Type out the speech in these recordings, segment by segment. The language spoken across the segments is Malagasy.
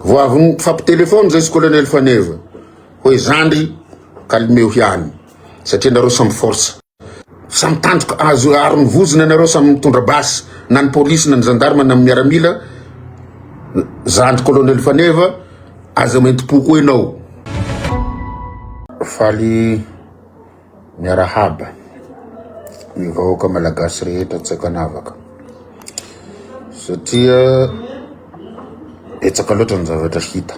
Vao avy nifampitelefona zay sy colonel Faneva hoe zandry calmeo ihany satria nareo samy force. Samy tandroka azo aron'ny vozona nareo samy mitondra basy na ny polisy na ny gendarme na ny miaramila zandry colonel Faneva aza maentim-po koa enao. Faly miarahaba ny vahoaka malagasy rehetra tsy ankanavaka satria betsaka loatra ny zavatra hita.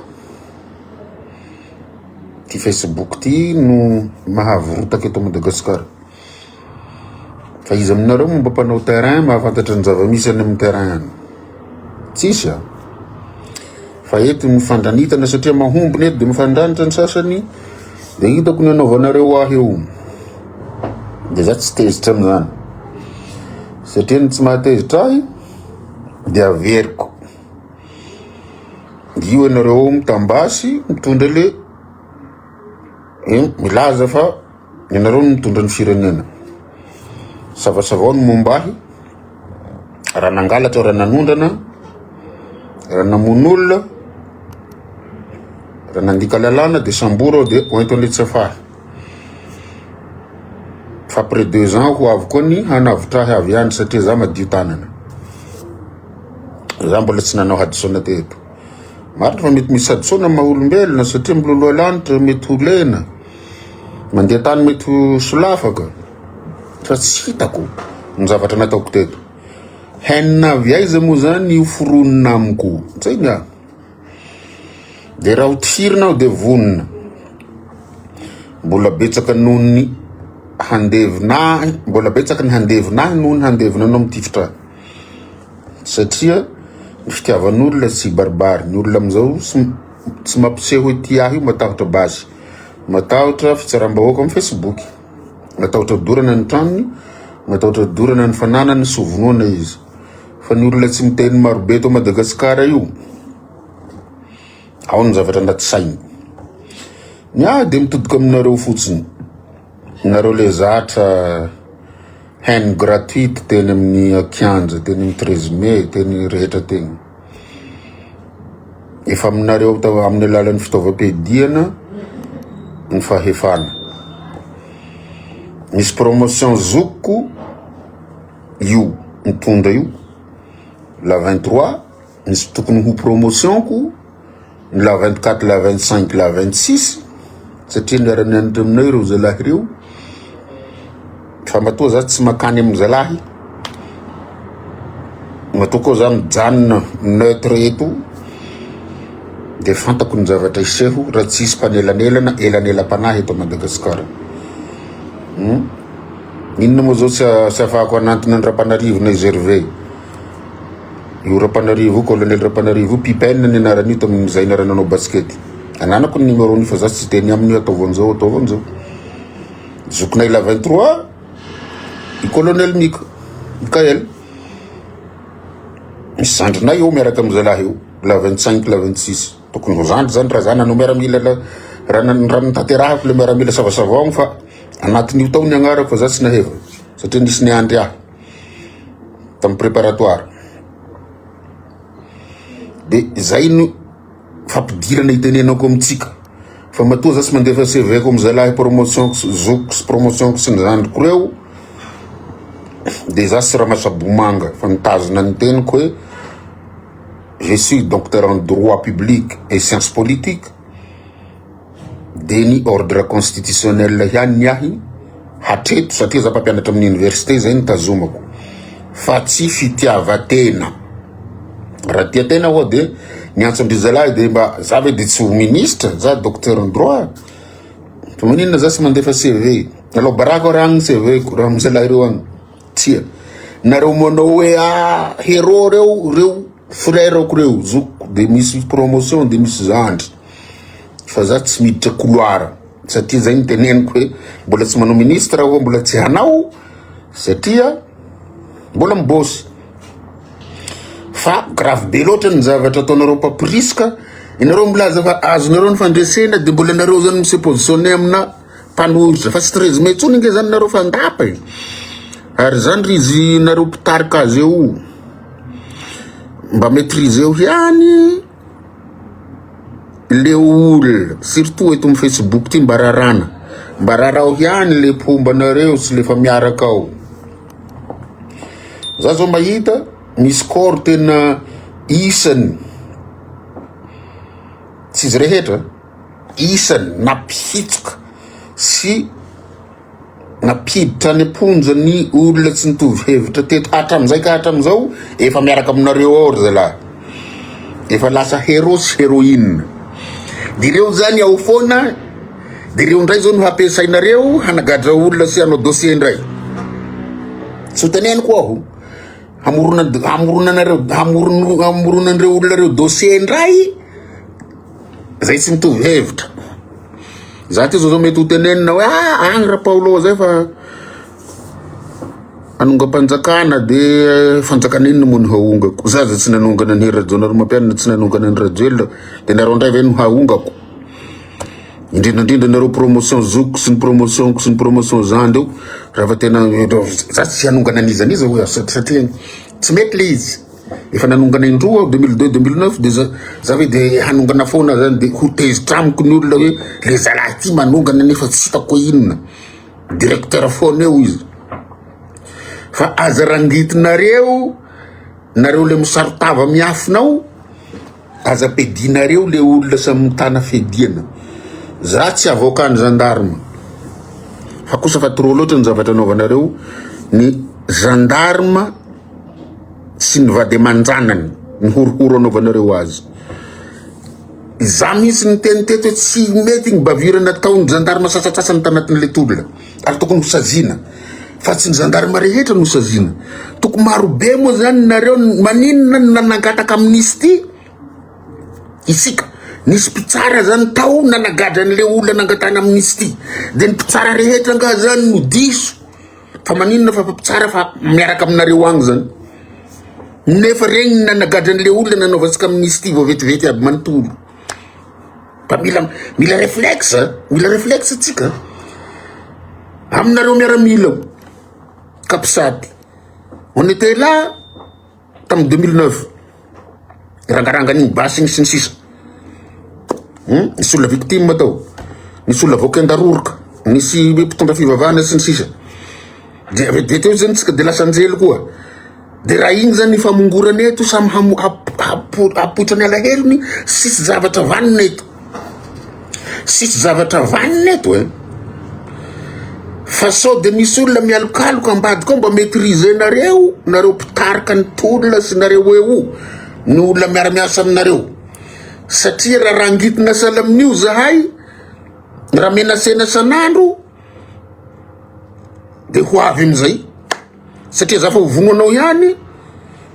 Ty facebook ty no mahavorotaka eto Madagasikara. Fa iza aminareo moa mba mpanao terrain mahafantatra ny zava-misy any amin'ny terrain any? Tsisy a! Fa eto ny fandranitana satria mahomby ny eto dia mifandranitra ny sasany dia hitako ny anaovanareo ahy eo. Dia za tsy tezitra amin'izany. Satria ny tsy mahatezitra ahy dia averiko. Io ianareo ao mitambasy mitondra le milaza fa ianareo no mitondra ny firenena. Savasavao ny momba ahy, raha nangalatra, raha nanondrana, raha namono olona, raha nandika lalàna de sambory aho de hoento any Tsiafahy. Fa après 2 ans ho avy koa ny hanavotra ahy avy any satria za madio tanana. Za mbola tsy nanao hadisoana teto. Marina fa mety misy hadisoana maha olombelona satria miloloha lanitra mety ho lena, mandeha tany mety ho solafaka fa tsy hitako ny zavatra nataoko teto. Haine avy aiza moa zany io foronina amiko? Zay ny ahy. De raha ho tifirina aho de vonona. Mbola betsaka noho ny handevina ahy, mbola betsaka ny handevina ahy noho ny handevina anao mitifitra ahy. Satria ny fitiavan'olona tsy baribary, ny olona amin'izao tsy tsy mampiseho hoe tia ahy io matahotra basy, matahotra fitsaram-bahoaka amin'ny facebook, matahotra dorana ny tranony, matahotra dorana ny fananany sy ho vonoana izy. Fa ny olona tsy miteny marobe eto Madagasikara io, ao ny zavatra anaty sainy. Ny ahy dia mitodika aminareo fotsiny, nareo le zatra haine gratuite teny amin'ny kianja, teny amin'ny 13 mai, teny rehetra teny. Efa aminareo amin'ny alalan'ny fitaovam-piadiana ny fahefana. Misy promotion zokiko io mitondra io, la 23, misy tokony ho promotion-ko ny la 24, la 25, la 26 satria niara-nianatra aminay ireo zalahy ireo fa matoa za tsy makany amin'ny zalahy matoa koa za mijanona neutre eto de fantako ny zavatra hiseho raha tsisy mpanelanelana elanelam-panahy eto Madagasikara. Hmm? Inona moa zao tsy tsy afahako hanantona an'i Rampanarivo na i Gervais? Io Rampanarivo io, colonel Rampanarivo io, Pipen ny anaran'io tamin'izay niara-nanao basket. Ananako ny numéro-ny fa za tsy hiteny aminy hoe ataovy an'izao, ataovy an'izao. Zokinay la 23, i colonel Mika, Mickaël. Misy zandrinay eo miaraka amin'ny zalahy eo, la 25, la 26. Tokony ho zandry zany raha za nanao miaramila la raha raha notanterahako le miaramila savasavaogno fa anatin'io tao ny agnarako fa za tsy naheva satria nisy niandry ahy tamin'ny préparatoire. De zay no fampidirana itenenako amintsika fa matoa za tsy mandefa CV-ko amin'ny zalahy promotion-ko sy zokiko sy promotion-ko sy ny zandriko reo de za sy ramasabomanga fa mitazona ny teniko hoe je suis docteur en droit public et sciences politiques de ny ordre constitutionnel ihany ny ahy hatreto satria za mpampianatra amin'ny université zay no tazomako fa tsy fitiavan-tena. Raha tia tena aho de niantso an-dry zalahy de mba za ve de tsy ho ministre, za docteur en droit, fa maninona za tsy mandefa CV, alao baraka raha agny CV-ko raha amy zalahy reo agny, tsia, nareo manao hoe ah héros reo, reo frère-ko reo, zokiko de misy promotion de misy zandry, fa za tsy miditra couloir satria zay no teneniko hoe mbola tsy manao ministre aho, mbola tsy hanao satria mbola mibôsy. Fa grave be loatra ny zavatra ataonareo mpampirisika, ianareo milaza fa azonareo ny fandresena de mbola nareo zany mi-se positionner amina mpanohitra fa tsy 13 mai intsony ange zany nareo fa an-dapa e. Ary zany ry izy nareo mpitarika azy eo mba maîtriser-o ihany. Le olona surtout eto am facebook ty mba rarana, mba rarao ihany le mpomba anareo sy le efa miaraka ao. Za zao mahita misy corps tena isany, tsy izy rehetra, isany nampihitsoka sy Nampiditra any am-ponja ny olona tsy nitovy hevitra teto hatramin'izay ka hatramin'izao efa miaraka aminareo ao ry zalahy. Efa lasa héros sy héroïne. De ireo zany ao foana, de ireo indray zao no hampiasainareo hanagadra olona sy hanao dossier indray. Tsy ho teneniko aho. Hamorona hamoronanareo hamorono hamoronan'ireo olona ireo dossier indray zay tsy mitovy hevitra. Za ty zao zao mety ho tenenina hoe ah agny Rapaolo zay fa hanongam-panjakana de eh, fanjakana inona moa no haongako? Za za tsy nanongana an'i Hery Rajaonarimampianina, tsy nanongana an'i Rajoelina, de nareo ndray ve no haongako? Indrindra indrindra nareo promotion zoky sy ny promotion sy ny promotion zandry eo, raha fa tena za tsy hanongana an'iza n'iza hoy aho satria tsy mety le izy. Efa nanongana indroa aho 2002 2009 de za za ve de hanongana foana zany de ho tezitra amiko ny olona hoe le zalahy ty manongana nefa tsy hitako hoe inona directeur foana eo izy fa aza rangitinareo nareo le misarotava miafina ao aza pedinareo le olona samy mitana fiadiana za tsy avocat ny gendarme fa kosa fa trop loatra ny zavatra anaovanareo ny gendarme sy ny vady aman-janany ny horohoro anaovanareo azy. Izaho mihitsy niteny teto hoe tsy mety ny bavure nataon'ny gendarme sasatsasany tanatin'ilay tolona ary tokony ho saziana fa tsy ny gendarme rehetra no saziana. Toko marobe moa zany nareo maninona no nangataka amnistie isika nisy mpitsara zany tao nanagadra an'ilay olona nangatahana amnistie de ny mpitsara rehetra angaha zany no diso Fa maninona fa mpitsara fa miaraka aminareo agny zany. Nefa regny nanagadra an'le olona nanaovantsika amnistie vao vetivety aby manontolo. Fa mila mila réflexe, mila réflexe tsika. Aminareo miaramila capsat. On était là tamin'ny 2009. Rangaranga an'igny basy igny sy ny sisa. Hmm? Nisy olona victime tao. Nisy olona voakendaroroka. Nisy mpitondra fivavahana sy ny sisa. De avy de teo zany tsika de lasa anjely koa. De raha igny zany ny famongorana eto samy hamo hapoitra ny alahelony sisy zavatra vanona eto. Sisy zavatra vanona eto e. Fa sao de misy olona mialokaloka ambadika ao mba maitriser-nareo, nareo mpitarika ny tolona sy nareo eo, ny olona miara-miasa aminareo. Satria raha rangitina sahala amin'io zahay, raha menacena san'andro, de ho avy amizay. Satria za fa ho vono anao ihany,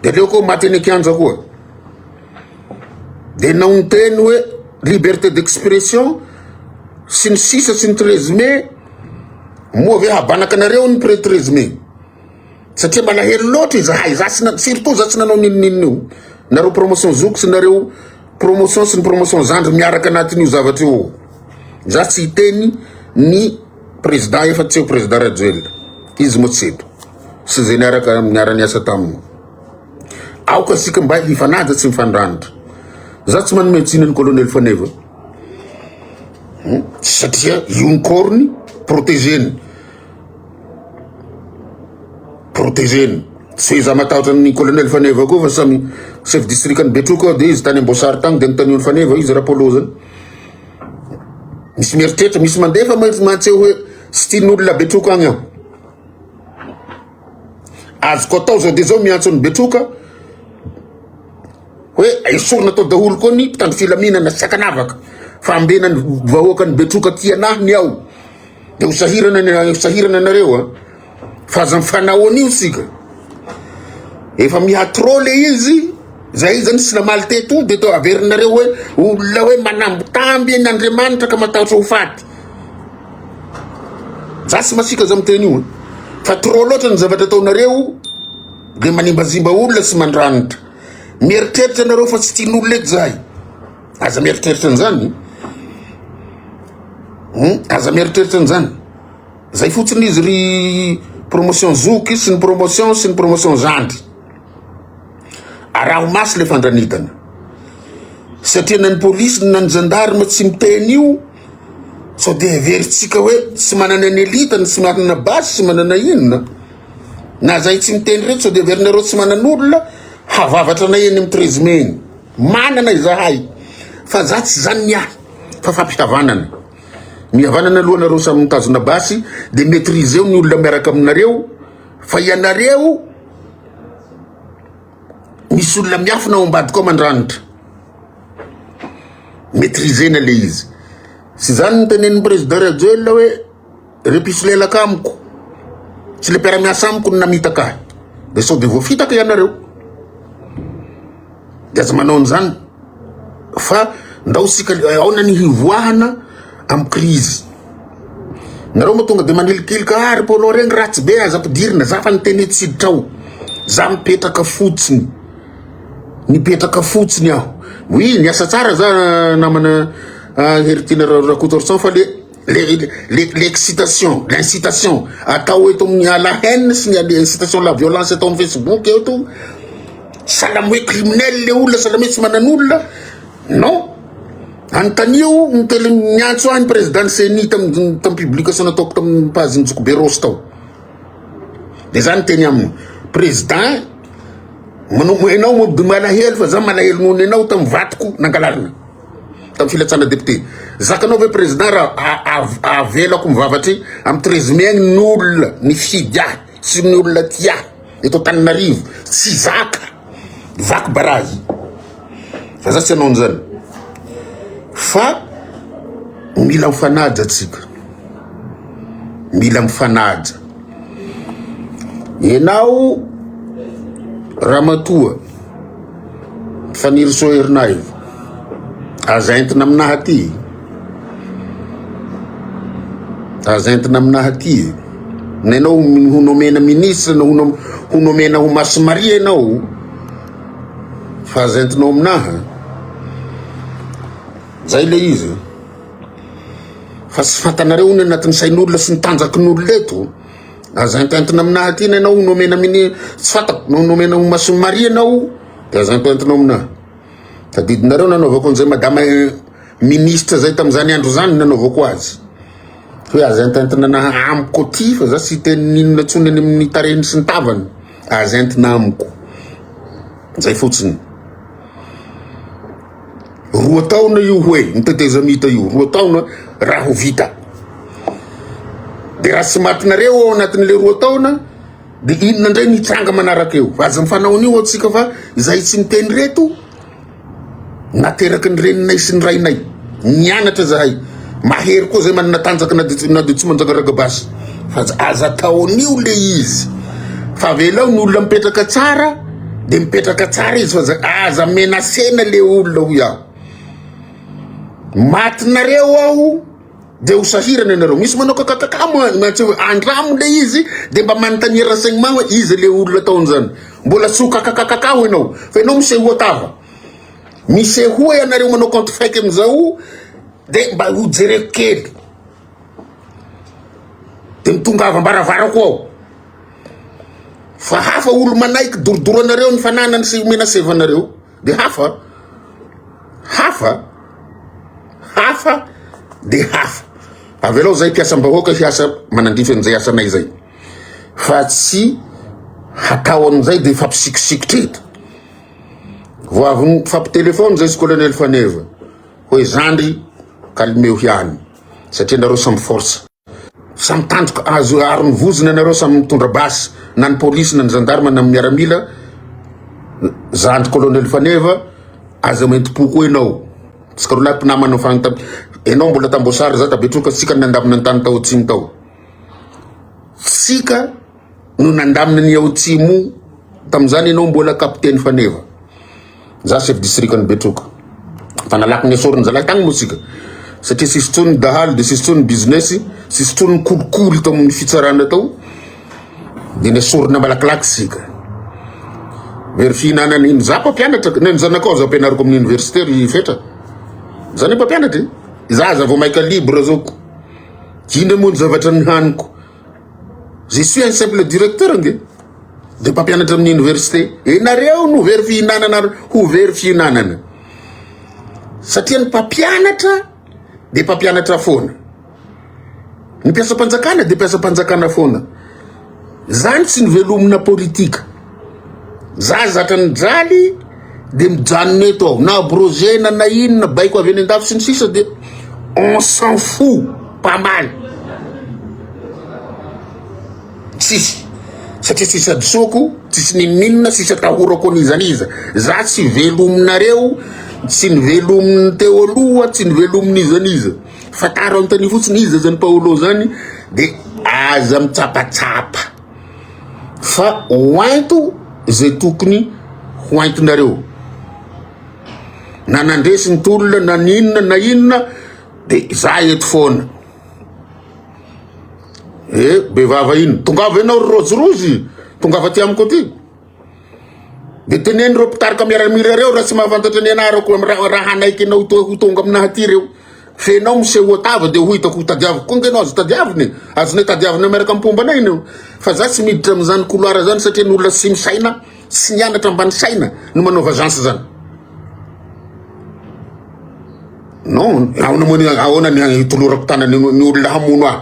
de aleoko aho maty any an-kianja koa. De nao niteny hoe liberté d'expression sy ny sisa sy ny 13 mai, moa ve habanaka anareo ny pré 13 mai? Satria malahelo loatra izahay, za tsy na- surtout za tsy nanao n'inon'inona io. Nareo promotion zoky sy nareo promotion sy ny promotion zandry miaraka anatin'io zavatra io. Za tsy hiteny ny président efa tsy eo président Rajoelina. Izy moa tsy eto. Sy zay niaraka niara-niasa taminy. Aoka isika mba hifanaja tsy mifandranitra. Za tsy manome tsiny an'i colonel Faneva. Hmm? Satria io ny corps-ny protégé-ny. Protégé-ny. Tsy hoe za matahotra ny colonel Faneva koa fa samy chef district an'i Betroka aho de izy tany Amboasary tany de notanian'i Faneva izy Rapolo zany. Misy mieritreritra, misy mandefa mantsy hoe tsy tian'olona Betroka agny aho. Azoko atao zao de zao miantso an'i Betroka hoe esorina tao daholo koa ny mpitandro filaminana tsy ankanavaka fa ambena ny vahoakan'i Betroka tia anahy ny ao de ho sahirana ny ho sahirana anareo a fa aza mifanao an'io sika efa miha trop le izy zay zany tsy namaly teto de to averinareo hoe olona hoe manambitamby ny Andriamanitra ka matahotra ho faty Za tsy masiaka za miteny io fa trop loatra ny zavatra ataonareo de manimbazimba olona sy mandranitra. Mieritreritra anareo fa tsy tian'olona eto zahay. Aza mieritreritra an'izany. Hmm? Aza mieritreritra an'izany. Zay fotsiny izy ry promotion zoky sy ny promotion sy ny promotion zandry. Araho maso le fandranitana. Satria na ny polisy na ny gendarme tsy miteny io, sao dia heverintsika hoe tsy manana ny elite, ny tsy manana basy, tsy manana inona. Na zay tsy miteny reto sao dia heverinareo tsy manan'olona havavatra anay eny amin'ny 13 mai eny. Manana izahay. Fa za tsy zany ny ahy fa fampihavanana. Mihavanana aloha nareo samy mitazona basy dia maîtriser-o ny olona miaraka aminareo fa ianareo misy olona miafina ao ambadika ao mandranitra. Maîtriser-na le izy. Tsy zany ny tenenin'ny président Rajoelina hoe Reo mpisolelaka amiko sy le mpiara-miasa amiko no namitaka ahy. De sao de voafitaka ianareo. De aza manao an'izany fa ndao sika aona ny hivoahana amin'ny crise. Nareo moa tonga de manilikilika ah ry Polo regny ratsy be aza ampidirina za fa niteny tsy hiditra ao. Za mipetraka fotsiny. Nipetraka fotsiny aho. Oui, niasa tsara za namana ah, Heritiana Rakotoarison fa le l'excitation, l'incitation atao eto amin'ny à la haine sy ny incitation à la violence atao amin'ny Facebook eto, sahala hoe criminel le olona, sahala hoe tsy manan'olona, non. Anontanio ny tele niantso ahy ny président ny CENI tamin'ny tamin'ny publication nataoko tamin'ny page ny Zokibe Rose tao. De za niteny aminy, président manao enao moa malahelo fa za malahelo noho ny enao tamin'ny vatoko nangalarina. Tamin'ny filatsahana député. Zakanao ve président raha avelako mivavatry amin'ny 13 mai agny ny olona nifidy ahy sy ny olona tia ahy eto Antananarivo tsy zaka vaky barazy. Fa za tsy hanao an'izany. Fa mila mifanaja atsika. Mila mifanaja. Enao ramatoa Fanirisoa Ernaivo, aza entina aminahy aty. Aza entina aminahy aty. Na ianao ho nomena ministre na ho nomena ho Masy Maria ianao fa aza entinao aminahy. Zay le izy. Fa tsy fantanareo hono anatin'ny sain'olona sy ny tanjakin'olona eto. Aza entinentina aminahy aty na ianao nomena mini tsy fantako na nomena ho Masin'i Maria ianao de aza entinentinao aminahy. Tadidinareo nanaovako an'izay madama eh, ministre zay tamin'izany andro zany nanaovako azy. Hoe aza entinentina anahy amiko aty fa za tsy hiteny n'inona intsony any amin'ny tarehiny sy ny tavany. Aza entina amiko. Zay fotsiny. Roa taona io hoe ny tetezamita io, roa taona raha ho vita. De raha tsy matinareo ao anatin'le roa taona de inona indray ny hitranga manaraka eo? Aza mifanao an'io atsika fa izay tsy miteny reto nateraky ny reninay sy ny rainay. Nianatra zahay. Mahery koa zay manana tanjaka na de na de tsy manjagaraga basy. Fa aza atao an'io le izy. Fa avelao ny olona mipetraka tsara de mipetraka tsara izy fa aza menasena le olona hoy aho. Matinareo aho de ho sahirana ianareo. Misy manao kakakaka moa mantsy hoe andramo le izy de mba manontania renseignement hoe iza le olona atao an'izany. Mbola tsy ho kakakakaka ho ianao fa ianao misehoa tava. Misehoa ianareo manao compte fake amizao de mba ho jereko kely. De mitongava ambaravarako ao. Fa hafa olo manaiky dorodoro anareo ny fananany sy omena sevanareo de hafa. Hafa. Hafa de hafa. Avelao zay mpiasam-bahoaka hiasa manandrify an'izay asanay zay. Fa tsy hatao an'izay de fampisikosikotra eto. Vao avy nifampitelefona zay sy colonel Faneva hoe zandry calmeo ihany satria nareo samy force samy tandroka azo aron'ny vozona nareo samy mitondra basy na ny polisy na ny gendarme na ny miaramila zandry colonel Faneva aza maimpo koa enao tsika roa lahy mpinamana fagny enao mbola tamboasary za tabetroka tsika nandamina ny tany tao atsimo tao tsika no nandamina ny ao Atsimo tamin'izany ianao mbola kapiteny Faneva za chef district ny Betroka fa nalaky nesoriny zalahy tagny moa tsika satria tsisy tsony ny dahalo de tsisy tsony ny business tsisy tsony ny kolikoly tao amin'ny fitsarana tao de nesorina malakilaky tsika very fihinanana iny za mpampianatra na ny zanakao za ampianariko amin'ny université ry fetra zany mpampianatra e za aza vao maika libre zao ko indra moa ny zavatra nihaniko Je suis un simple directeur ange de mpampianatra amin'ny université. Enareo no very fihinanana ary ho very fihinanana. Satria ny mpampianatra de mpampianatra foana. Ny mpiasam-panjakana de mpiasam-panjakana foana. Zany tsy nivelomina politika. Za zatra nijaly de mijanona eto aho. Na abrogena na inona baiko avy any andafy sy ny sisa de on s'en fout pas mal. Tsisy. Satria tsisy hadisoako, tsisy ninoninona, tsisy atahorako an'iza n'iza. Za tsy velominareo, tsy nivelomin'ny teo aloha, tsy nivelomin'iza n'iza. Fantaro anontania fotsiny iza zany Paolo zany de aza mitsapatsapa fa hoento zay tokony hoentinareo. Na nandresy ny tolona na n'inona na inona de za eto foana. Eh, bevava ino? Tongava ianao ry rozirozy, tongava aty amiko aty. De teneno ireo mpitarika miaramila ireo raha tsy mahafantatra ny anarako raha hanaiky anao ho tonga aminahy aty ireo. Fenao misehoa tava de ho hitako ho tadiaviko koa nge anao azo tadiavina e. Azonay tadiavina miaraka amin'ny mpomba anay enao. Fa za tsy miditra amin'izany couloir zany satria ny olona tsy misaina sy nianatra ambany saina no manao vagence zany. Non, ahoana moa ny ahoana ny hitolorako tanana ny olona hamono ahy.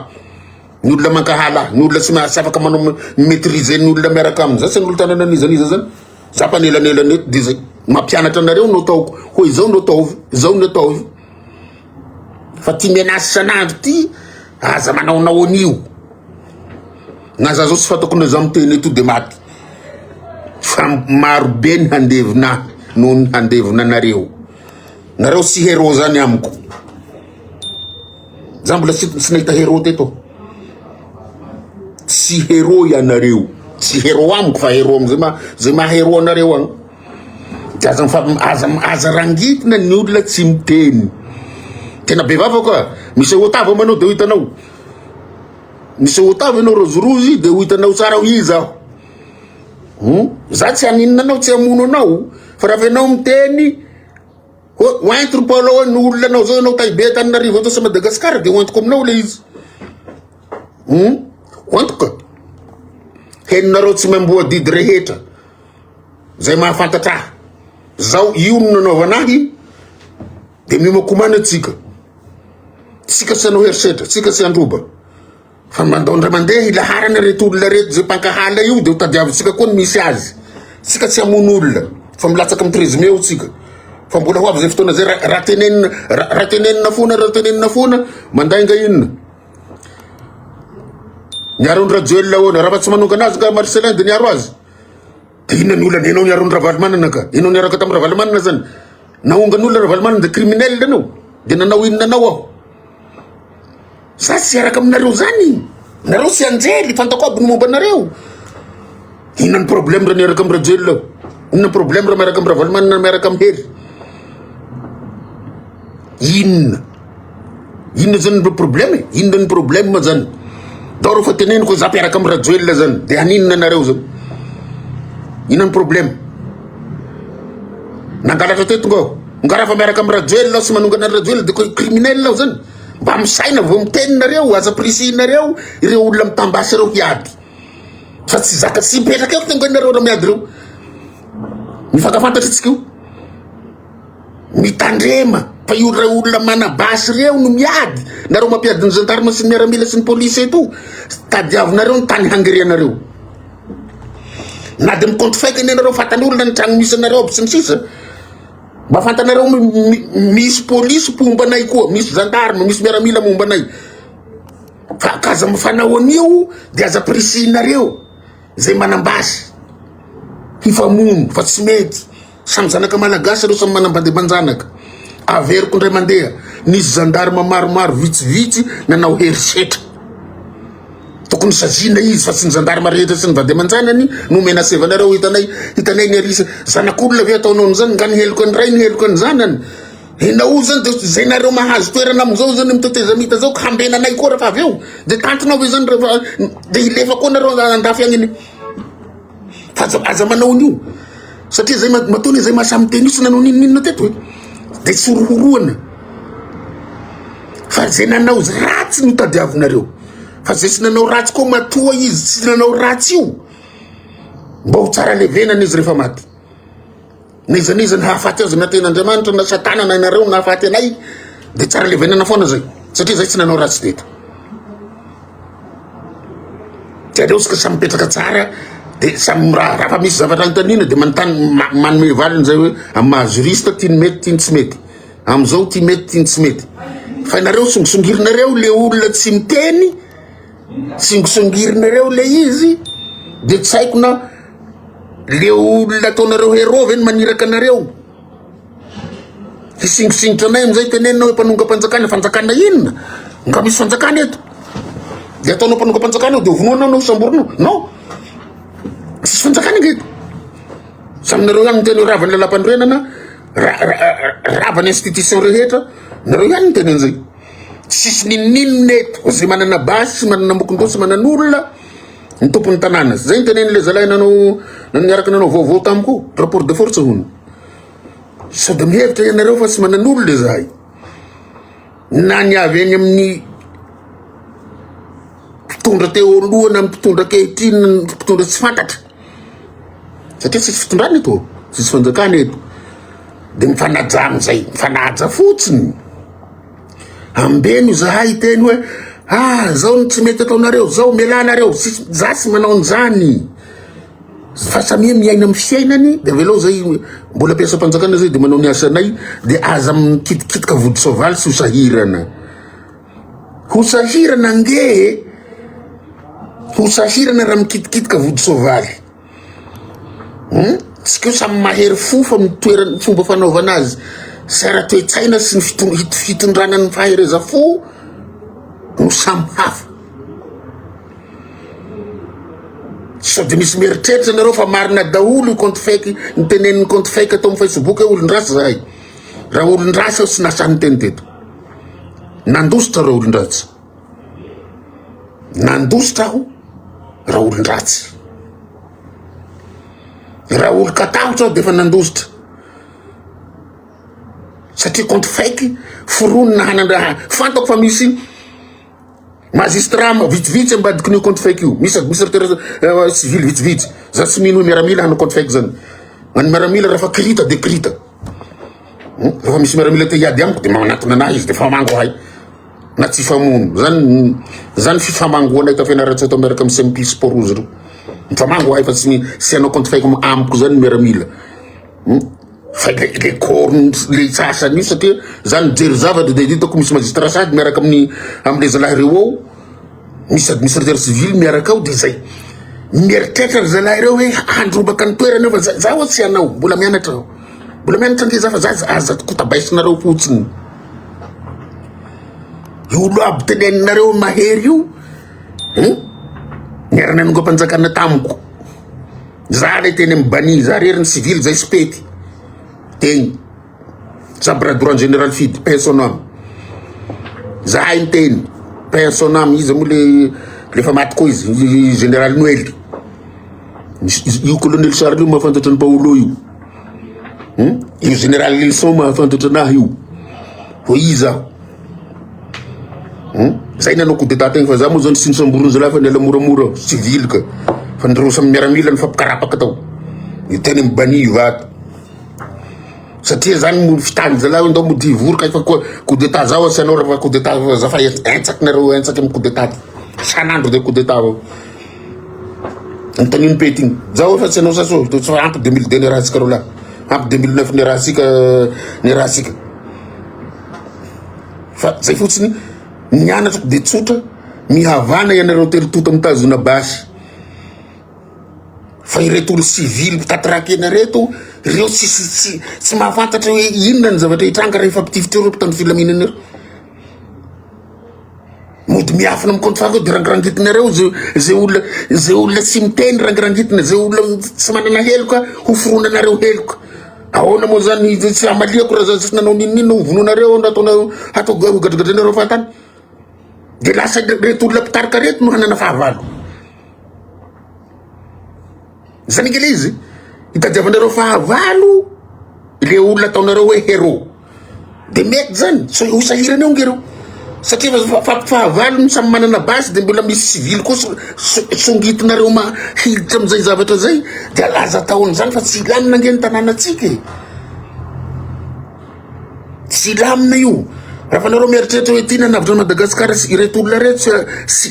Ny olona mankahala ahy, ny olona tsy tsy afaka manao mi-maitriser ny olona miaraka aminy. Za tsy hanolo tanana an'iza n'iza zany. Za mpanelanelana eto de zay. Mampianatra anareo no ataoko. Hoe izao no ataovy, izao no ataovy. Fa ty menace isan'andro ty, aza manaonao an'io. Na za zao tsy fantako na za miteny eto de maty. Fa maro be ny handevina ahy noho ny handevina anareo. Nareo tsy héros zany amiko. Za mbola tsy tsy nahita héros teto. Tsy héros ianareo. Tsy héros amiko fa héros amizay ma zay maha héros anareo agny. De aza mifa- aza aza rangitina ny olona tsy miteny. Tena be vava koa. Misehoa tava manao de ho hitanao. Misehoa tava ianao rozirozy de ho hitanao tsara hoe iza aho. Hum, za tsy haninona anao, tsy hamono anao, fa raha ianao miteny hoe hoentiko Paolo hoe ny olona anao zao ianao Tahibe Antananarivo eto sy Madagasikara de hoentiko aminao le izy. Hum, hoentiko ka. Henonareo tsy mamboa didy rehetra zay mahafantatra ahy. Zao io no nanaovana ahy de miomakomana tsika. Tsika tsy hanao herisetra, tsika tsy handroba. Fa mandao indray mandeha hilaharana ireto olona ireto izay mpankahala io dia ho tadiavintsika koa ny misy azy. Tsika tsy hamono olona fa milatsaka amin'ny 13 mai eo tsika. Fa mbola ho avy izay fotoana izay raha raha tenenina raha tenenina foana raha tenenina foana mandainga inona. Niaro an'i Rajoelina ahoana? Raha fa tsy manongana azy nga Marcelin dia niaro azy. Dia inona ny olana? Ianao niaro an'i Ravalomanana ka. Ianao niaraka tamin'i Ravalomanana zany. Naongan'olona Ravalomanana dia criminel ianao. Dia nanao inona anao aho? Za tsy hiaraka aminareo zany. Nareo tsy anjely, fantako aby ny momba anareo. Inona ny problème raha miaraka amin'ny Rajoelina aho? Inona ny problème raha miaraka amin'ny Ravalomanana miaraka amin'ny Hery? Inona? Inona zany ny problème e? Inona ny problème zany? Dao rehefa teneniko hoe za mpiaraka amin'ny Rajoelina zany, de haninona anareo zany? Inona ny problème? Nangalatra teto ngao. Nga raha fa miaraka amin'ny Rajoelina aho sy manongana an'i Rajoelina de criminel aho zany? Mba misaina vao miteny nareo, aza ampirisihinareo ireo olona mitambasy ireo hiady. Fa tsy zaka tsy mipetraka eo tonga nareo raha miady ireo. Mifankafantatra tsika io. Mitandrema fa io ray olona manabasy ireo no miady. Nareo mampiady ny gendarme sy ny miaramila sy ny police eto. Tadiavinareo ny tany hangirianareo. Na de mikonty faika anie nareo fatan'olona ny tragno misy anareo aby sy ny sisa. Mba fantanareo misy polisy mpomba anay koa, misy gendarme, misy miaramila momba anay. Fa ka aza mifanao an'io de aza ampirisihinareo zay manambasy hifamono fa tsy mety. Samy zanaka malagasy ireo samy manambady aman-janaka. Averiko indray mandeha, nisy gendarme maromaro vitsivitsy nanao herisetra. Tokony saziana izy fa tsy ny gendarme rehetra sy ny vady aman-janany no menacevanareo hitanay hitanay ny arisa zanak'olona ve ataonao an'izany nga ny heloka ny ray ny heloka ny zanany enao zany de zay nareo mahazo toerana amizao zany mitetezamita zao ka hambenanay koa rehefa avy eo de tantinao ve zany rehefa de hilefa koa nareo andafy agny Fa aza aza manao an'io satria zay matoa anie zay mahasahy miteny io tsy nanao n'inon'inona teto e, de tsy horohoroana fa zay nanao ratsy no tadiavinareo fa zay tsy nanao ratsy koa matoa izy tsy nanao ratsy io mba ho tsara levenana izy rehefa maty. N'iza n'iza ny hahafaty azy na tenin'Andriamanitra na satana na ianareo nahafaty anay de tsara levenana foana zay satria zay tsy nanao ratsy teto. De aleo tsika samy mipetraka tsara de samy raha raha fa misy zavatra anontaniana de manontany manome valiny zay hoe amin'ny maha juriste ty ny mety ty ny tsy mety, am'zao ty mety ty ny tsy mety. Fa ianareo songisongirinareo le olona tsy miteny, songisongirinareo le izy de tsy haiko na Le olona ataonareo héros ve no maniraka anareo? Hisingosingotra anay amizay tenenina hoe mpanongam-panjakana, fanjakana inona? Nga misy fanjakana eto? De ataonao mpanongam-panjakana eo de hovonoana anao, samborina Non! Tsisy fanjakana ange eto. Samy nareo ihany miteny hoe rava ny lalam-panorenana, rava ny institution rehetra, nareo ihany miteny an'izay. Tsisy ninoninona eto, zay manana basy, tsy manana mokon-doha, tsy manan'olona. Ny tompon'ny tanàna. Zay ny tenenin'ilay zalahy nanao niaraka nanao vaovao tamiko, rapport de force hono. Sao dia mihevitra ianareo fa tsy manan'olona izahay. Na ny avy any amin'ny mpitondra teo aloha na mpitondra ankehitriny na mpitondra tsy fantatra. Satria tsisy fitondrana eto, tsisy fanjakana eto. Dia mifanaja amin'izay, mifanaja fotsiny. Ambeno izahay hiteny hoe ah zao no tsy mety ataonareo, zao mialà nareo, tsisy za tsy manao an'izany. Fa samia miaina amin'ny fiainany de avelao zay mbola mpiasam-panjakana zay de manao ny asanay de aza mikitikitika vody soavaly sy ho sahirana. Ho sahirana ange e! Ho sahirana raha mikitikitika vody soavaly. Hum, tsika io samy mahery fo fa ny toerana, fomba fanaovana azy sy ara-toe-tsaina sy ny fitondrana ny fahereza fo no samy hafa. Sao de misy mieritreritra nareo fa marina daholo io compte fake nitenenin'ny compte fake atao amin'ny Facebook hoe olon-dratsy zahay. Raha olon-dratsy aho tsy nasahy niteny teto. Nandositra raha olon-dratsy. Nandositra aho raha olon-dratsy. Raha olon-katahotra aho de efa nandositra. Satria compte fake foronina hanandraha. Fantako fa misy magistrat vitsivitsy ambadikin'io compte fake io. Misy administrateur euh, civil vitsivitsy. Za tsy mino hoe miaramila hanao compte fake zany. Ny miaramila raha fa kirita de kirita. Hmm? Rehefa misy miaramila te hiady amiko de manatona anahy izy de fa mango ahy. Na tsy hifamono. Zany zany fifamangoanay tao Fianarantsoa tao miaraka amin'ny CMP sy Port Rouge reo. Mifamango ahy fa tsy tsy hanao compte fake amiko zany miaramila. Hmm? Fa le le corps le sasany io satria za nijery zavatra de hitako misy magistrat sady miaraka amin'ny am'le zalahy reo ao. Misy administrateur civil miaraka ao de zay. Mieritreritra ry zalahy reo hoe handrombaka ny toerana eo fa za za oa tsy hanao, mbola mianatra aho. Mbola mianatra ange za fa za aza kotabaisinareo fotsiny. Io olo aby teneninareo mahery io, hum, niara-nanongam-panjakana tamiko. Za le teny amin'ny bani, za rery ny civil, zay sy pety. Tegny. Za bras droit général Fidy, paix à son âme. Zahay niteny, paix à son âme, iza moa le le efa maty koa izy, général Noely. Io colonel Charles io mahafantatra an'i Paolo io. Hmm? Io général Lilson mahafantatra anahy io. Fa iza aho? Hmm? Zay nanao coup d'état tegna fa za moa zany tsy nisamborin'ny zalahy fa niala moramora, civil ka. Fa nireo samy miaramila nifampikarapaka tao. Io teny amin'ny bani Ivato. Satria zany mo fitany zalahy hoe ndao mody hivory ka efa coup d'état zao asianao raha coup d'état za fa entsaky nareo entsaky amin'ny coup d'état ty. Isan'andro de coup d'état avao. Anontanio ny pety igny. Zaho efa tsy hanao sasy to tsy ampy 2002 niarahantsika roa lahy. Ampy 2009 niarahantsika niarahantsika. Fa zay fotsiny ny anatrako de tsotra mihavana ianareo telo tota mitazona basy. Fa ireto olo civil mpitatraky-kena ireto, ireo tsisy tsy tsy mahafantatra hoe inona ny zavatra hitranga rehefa mpitifitra ireo mpitandro filaminana ireo. Mody miafina amin'ny compte fako de rangirangitinareo zay zay olona zay olona tsy miteny rangirangitina, zay olona tsy manana heloka ho foronanareo heloka. Ahoana moa zany tsy hamaliako raha za tsy nanao n'inon'inona ho vonoinareo na ataonareo hatao gadragadrainareo fahatany. De lasa reto olona mpitarika reto no hanana fahavalo. Zany ange le izy, hitadiavanareo fahavalo le olona ataonareo hoe héros. De mety zany, sao ho sahirana eo ange reo. Satria fa fahavalo no samy manana basy de mbola misy civil koa songitinareo ma hiditra amizay zavatra zay de aza atao an'izany fa tsy hilamina ange ny tanànantsika e. Tsy hilamina io. Raha fa nareo mieritreritra hoe tiana hanavotra an'i Madagasikara sy ireto olona ireto sy sy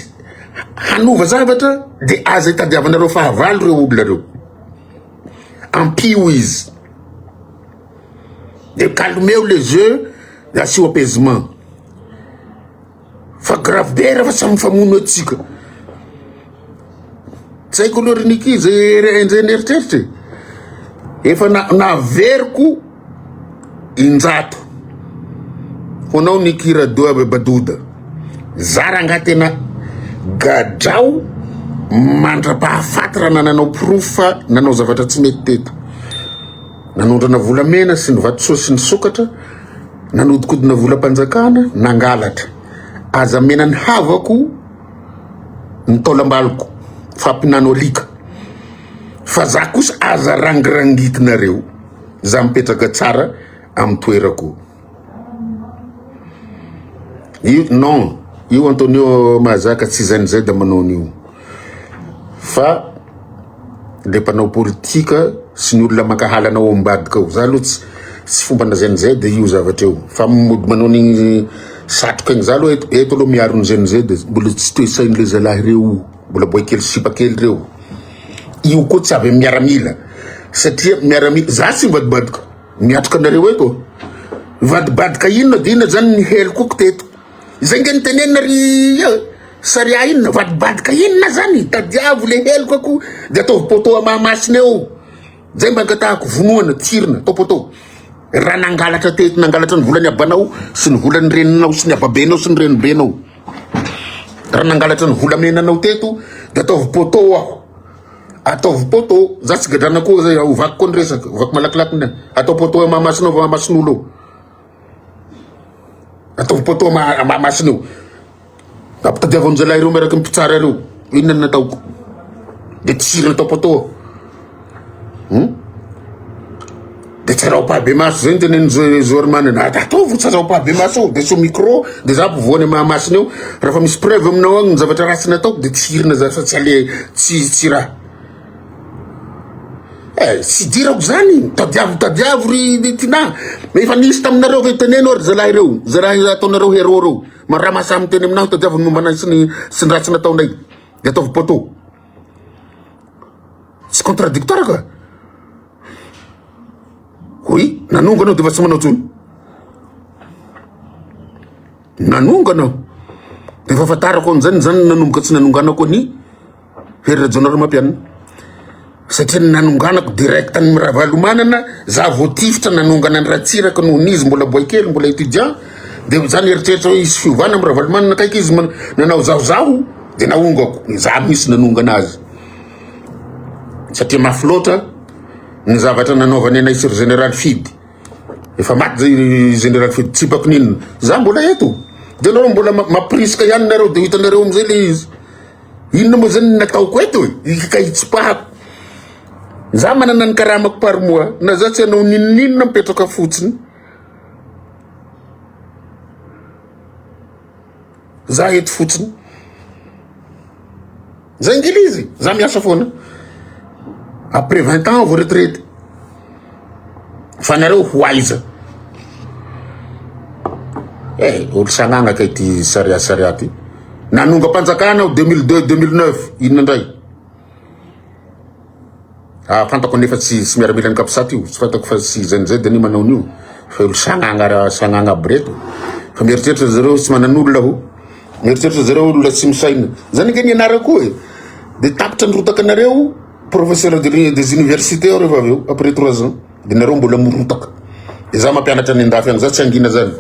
hanova zavatra de aza itadiavanareo fahavalo ireo olona ireo. Ampio izy. De calmeo le jeu de asio apaisement. Fa grave be raha fa samy mifamono eto tsika. Tsy haiko aloha ry Nicky zay enjehin'ny eritreritra e. Efa naveriko injato ho anao Nicky Radoa Badoda. Za rangahy tena gadrao mandra-pahafaty raha nananao porofo fa nanao zavatra tsy mety teto. Nanondrana volamena sy ny vatosoa sy ny sokatra, nanodikodina volam-panjakana, nangalatra. Aza mena ny havako ny taolam-baliko fa mpinano alika. Fa za kosa aza rangirangitinareo, za mipetraka tsara amin'ny toerako. Io non, io Antonio mahazaka tsy izay n'izay da manao an'io. Fa le mpanao politika sy ny olona mankahala anao ao ambadika ao. Za aloha tsy tsy fomba na zay n'izay de io zavatra io. Fa mody manao an'igny satroka igny za aloha eto eto aloha miaro ny zay n'izay de mbola tsy toe-tsain'le zalahy reo, mbola boay kely sipa kely reo. Io koa tsy avy amin'ny miaramila satria miaramila za tsy mivadibadika. Miatrika anareo eto. Mivadibadika inona de inona zany ny helokoko teto. Izay nge nitenenina ry eh, Saria inona, vadibadika inona zany, tadiavo le helokako de ataovy poteau a Mahamasina eo. Zay mba angatahako vonoana, tifirina, atao poteau. Raha nangalatra teto, nangalatra ny volan'ny abanao sy ny volan'ny reninao sy ny ababenao sy ny renibenao. Raha nangalatra ny volamenanao teto de ataovy poteau aho. Ataovy poteau, za tsy gadrana koa zay, ovako koa ny resaka, ovako malakilaky ny atao poteau Mahamasina ao Mahamasina olo. Ataovy poteau Mahamasina eo. Ampitadiavo an-jalahy ireo miaraka amin'ny mpitsara ireo. Inona no nataoko? De tsirina atao poteau. Hmm? De tsarao ampahibemaso zay ny tenenin'i Zoarimanana. Ataovy tsarao ampahibemaso eo, de sous micro, de za ampovoany Mahamasina eo. Raha fa misy preuve aminao agny ny zavatra ratsy nataoko de tsirina za fa tsy ale tsy tsy raha. Eh, tsy idirako zany. Tadiavo tadiavo ry Tinah. Efa nisy taminareo ve teneno ry zalahy ireo, zalahy ataonareo héros reo. Raha mahasahy miteny aminahy tadiavo ny momba anay sy ny sy ny ratsy nataonay. De ataovy poteau. Tsy contradictoire ka. Oui, nanongana aho de efa tsy manao tsony. Nanongana aho. De efa fatarako an'izany zany nanomboka tsy nanonganako an'i Hery Rajaonarimampianina. Satria nanonganako direct an'i Ravalomanana, za voatifitra nanongana an'i Ratsiraka noho izy mbola boay kely, mbola étudiant. De za nieritreritra hoe hisy fiovana amin'i Ravalomanana, kaiky izy nanao zahozaho, de naongako. Za mihitsy nanongana azy. Satria mafy loatra ny zavatra nanaovany anay sy ry général Fidy. Efa maty zay général Fidy, tsy hipako n'inona. Za mbola eto. De nareo mbola mampirisika ihany nareo, de ho hitanareo amizay le izy. Inona moa zany ny nataoko eto e? Ka hitsipahako. Za manana ny karamako par mois, na za tsy hanao n'inon'inona mipetraka fotsiny. Za eto fotsiny. Zay nge le izy, za miasa foana. Après 20 ans vao retraite. Fa nareo ho aiza? Eh, olo sagnagna kay ty saria saria ty. Nanongam-panjakana aho 2002 2009, inona ndray? Ah, fantako nefa tsy tsy miaramilan'ny capsat io, tsy fantako fa tsy zay zay de manao an'io. Fa olo sagnagna raha sagnagna aby reto. Fa mieritreritra zareo tsy manan'olona ho. Mieritreritra zareo olona tsy misaina. Zany ange nianarako e. De tapitra ny rotaka anareo, professeur de des universités aho rehefa avy eo, après 3 ans. De nareo mbola mirotaka. De za mampianatra any andafy any, za tsy hangina zany.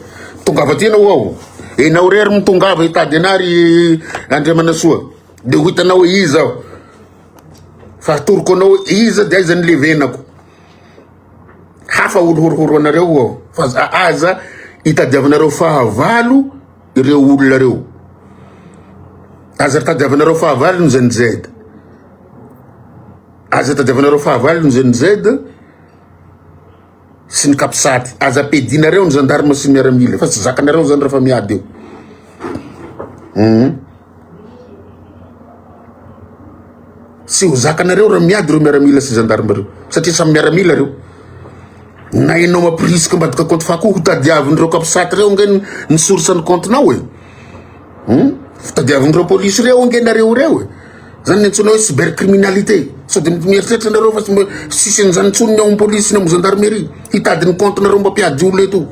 Tongava aty ianao aho. Enao rery mitongava hitady anah ry Andriamanasoa. De ho hitanao hoe iza aho. Fa atoroko anao hoe iza de aiza ny levenako. Hafa olo horohoro anareo aho. Fa aza itadiavanareo fahavalo ireo olona reo. Aza tadiavanareo fahavalo ny ZNZ. Aza tadiavanareo fahavalo ny ZNZ sy ny capsat. Aza ampiadinareo ny gendarme sy ny miaramila fa tsy zakanareo zany rehefa miady eo. Tsy ho zakanareo raha miady ireo miaramila sy gendarme ireo satria samy miaramila ireo. Na enao mampirisika ambadika compte fa koa ho tadiavin'ireo capsat reo ange ny source ny compte nao e. Hum? Tadiavin'ireo polisy reo ange nareo reo e. Zany ny antsoina hoe cybercriminalité. Sao de mieritreritra nareo fa tsisy an'izany intsony ny ao amin'ny polisy sy ny amin'ny gendarmerie. Hitady ny compte nareo mba mpiady olona eto.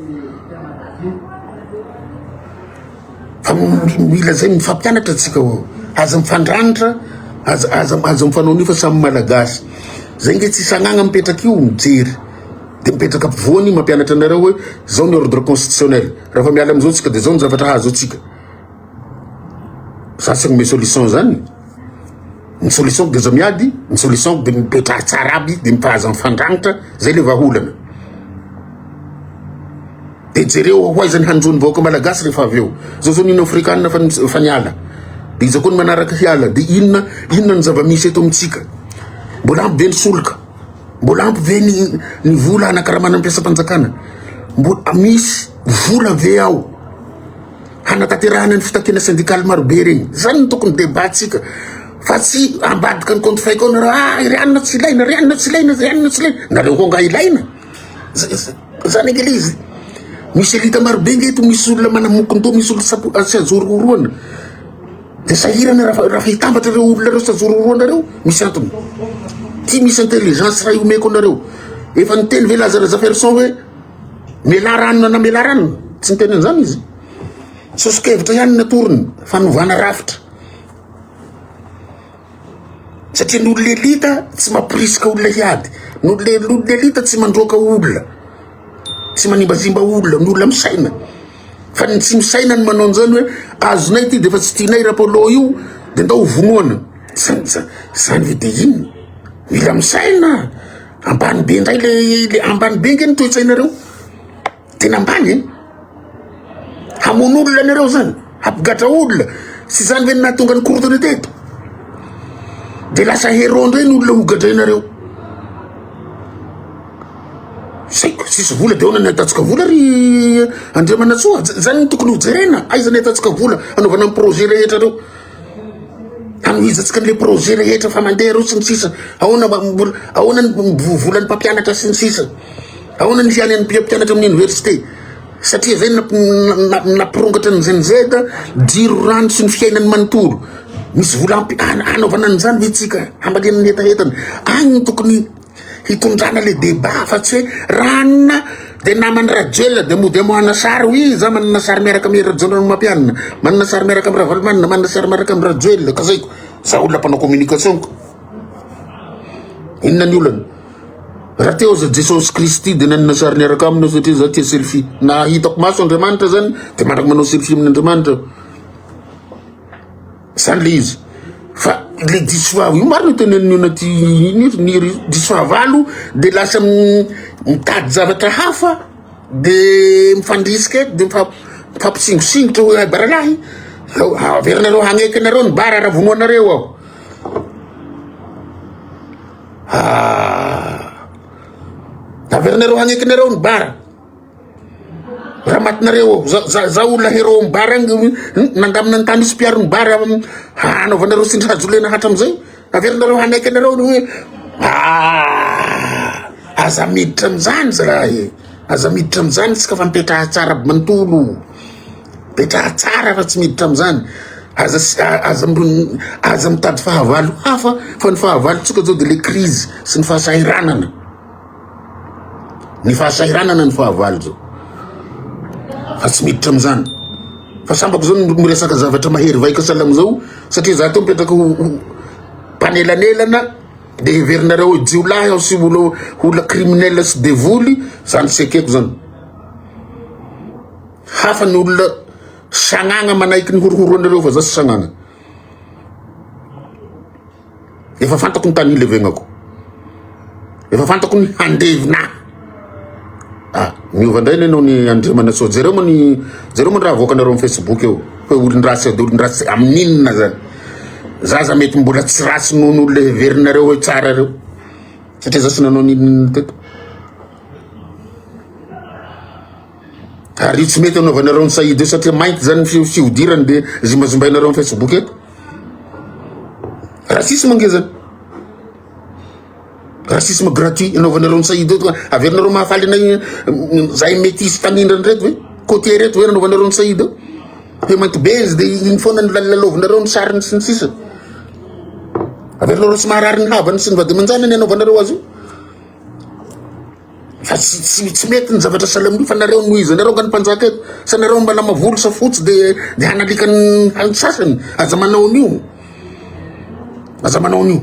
Fa mila zay mifampianatra antsika ô. Aza mifandranitra, aza aza aza mifanao an'io fa samy malagasy. Zay nge tsy sagnagna mipetraka io mijery. De mipetraka ampovoany mampianatra anareo hoe zao ny ordre constitutionnel. Raha fa miala amizao tsika de zao ny zavatra hahazo antsika. Za tsy hanome solution zany. Ny solution de aza miady, ny solution de mipetraha tsara aby de aza mifandrangitra, zay le vahaolana. De jereo ho aiza ny hanjo ny vahoaka malagasy rehefa avy eo. Zao zao ny Union africaine fa fa niala. De iza koa ny manaraka hiala. De inona inona ny zava-misy eto amintsika? Mbola ampy ve ny solika? Mbola ampy ve ny ny vola hanakaramana ny mpiasam-panjakana? Mbola misy vola ve ao hanatanterahana ny fitakiana syndikaly marobe regny? Zany no tokony débat-tsika fa tsy ambadika ny compte fake ao nareo, ah ry anona tsy ilaina, ry anona tsy ilaina, ry anona tsy ilaina. Nareo koa angaha ilaina? Zany ange le izy. Misy elite marobe nge eto, misy olona manamokondoha, misy olona sapo tsy azo horohoroana. De sahirana raha raha fa hitambatra ireo olona ireo sy azo horohoroana ireo, misy antony. Ty misy intelligence ray omeko anareo. Efa niteny ve Laza Razafiarison hoe mialà ranona na mialà ranona? Tsy niteny an'izany izy. Soso-kevitra ihany ny atorony, fanovana rafitra. Satria ny olona elita tsy mampirisika olona hiady, ny olona elita tsy mandroaka olona, tsy manimbazimba olona, ny olona misaina. Fa ny tsy misaina ny manao an'izany hoe azonay ity de efa tsy tianay Rapolo io de ndao ho vonoana. Zany zany ve de inona? Mila misaina. Ambany be indray le le ambany be nge ny toe-tsainareo. Tena ambany e. Hamono olona nareo zany, hampigadra olona. Tsy zany ve no nahatonga ny korontana teto? De lasa héros ndray ny olona hogadrainareo. Saiko, tsisy vola de ahoana ny ahitantsika vola ry Andriamanantsoa? Zany no tokony hojerena, aiza ny ahitantsika vola hanaovana ny projet rehetra reo? Hanohizantsika an'le projet rehetra fa mandeha reo sy ny sisa. Ahoana mbola ahoana ny volan'ny mpampianatra sy ny sisa. Ahoana ny fiainan'ny mpianatra amin'ny université? Satria zay nampirongatra ny Gen Z, jiro, rano sy ny fiainany manontolo. Misy vola ampy hanaovana an'izany ve tsika? Hamaliana ny hetahetany. Any no tokony hitondrana le débat fa tsy hoe ranona de naman'i Rajoelina de mody amoahana sary oui za manana sary miaraka amin'i Rajaonarimampianina, manana sary miaraka amin'i Ravalomanana, manana sary miaraka amin'i Rajoelina ka zay ko. Za olona mpanao communication ko. Inona ny olana? Raha teo aza Jesosy Kristy dia nanana sary niaraka aminy aho satria za tia selfie. Na hitako maso Andriamanitra zany dia mandraka manao selfie amin'Andriamanitra aho. Zany le izy. Fa le diso fahavalo, io marina tenenin'io anaty iny ry diso fahavalo dia lasa mitady zavatra hafa de mifandrisika eto de mifampisingosingotra hoe baralahy averinareo hagneky anareo ny bara raha vonoanareo aho. Ah. Averinareo hagnekinareo ny bara. Raha matinareo za za za olona héros amin'ny bara agny nandamina ny tany misy mpiaro ny bara hanaovanareo tsindry hazo lena hatramizay. Averinareo hanaiky anareo ny hoe ah aza miditra amizany zalahy. Aza miditra amizany tsika fa mipetraha tsara aby manontolo. Mipetraha tsara fa tsy miditra amizany. Aza aza aza mitady fahavalo hafa fa ny fahavalontsika zao de le crise sy ny fahasahiranana. Ny fahasahiranana ny fahavalo zao. Fa tsy miditra amizany. Fa sambako zao miresaka zavatra mahery vaika sahala amizao satria za teo mipetraka ho mpanelanelana de heverinareo hoe jiolahy aho sy olo olona criminel sy devoly zany tsy ekeko zany. Hafa ny olona sagnagna manaiky ny horohoroanareo fa za tsy sagnagna. Efa fantako ny tany hilevenako. Efa fantako ny handevina ahy. Ah, miova indray ny anao ny Andriamanantsoa. Jereo moa ny jereo moa ny raha avoakanareo amin'ny Facebook eo. Hoe olon-dratsy ady olon-dratsy amin'inona zany. Zaza mety mbola tsy ratsy noho ny olona heverinareo hoe tsara reo. Satria za tsy nanao n'inona teto. Ary io tsy mety anaovanareo ny Saïd io satria mainty zany ny fihodirany de zimbazimbainareo amin'ny Facebook eto. Racisme nge zany. Racisme gratuit anaovanareo ny Saïd eto, averinareo mahafaly anay zahay métis tanindrany reto ve? Côtier reto ve nanaovanareo ny Saïd eo? Hoe mainty be izy de iny foana ny lalaovinareo ny sariny sy ny sisa. Averinareo tsy maharary ny havany sy ny vady aman-janany anaovanareo azy io. Fa tsy tsy tsy mety ny zavatra sahala amin'io fa nareo no iza nareo nga ny mpanjaka eto sa nareo malama volo sa fotsy de de hanalika ny ny sasany aza manao an'io aza manao an'io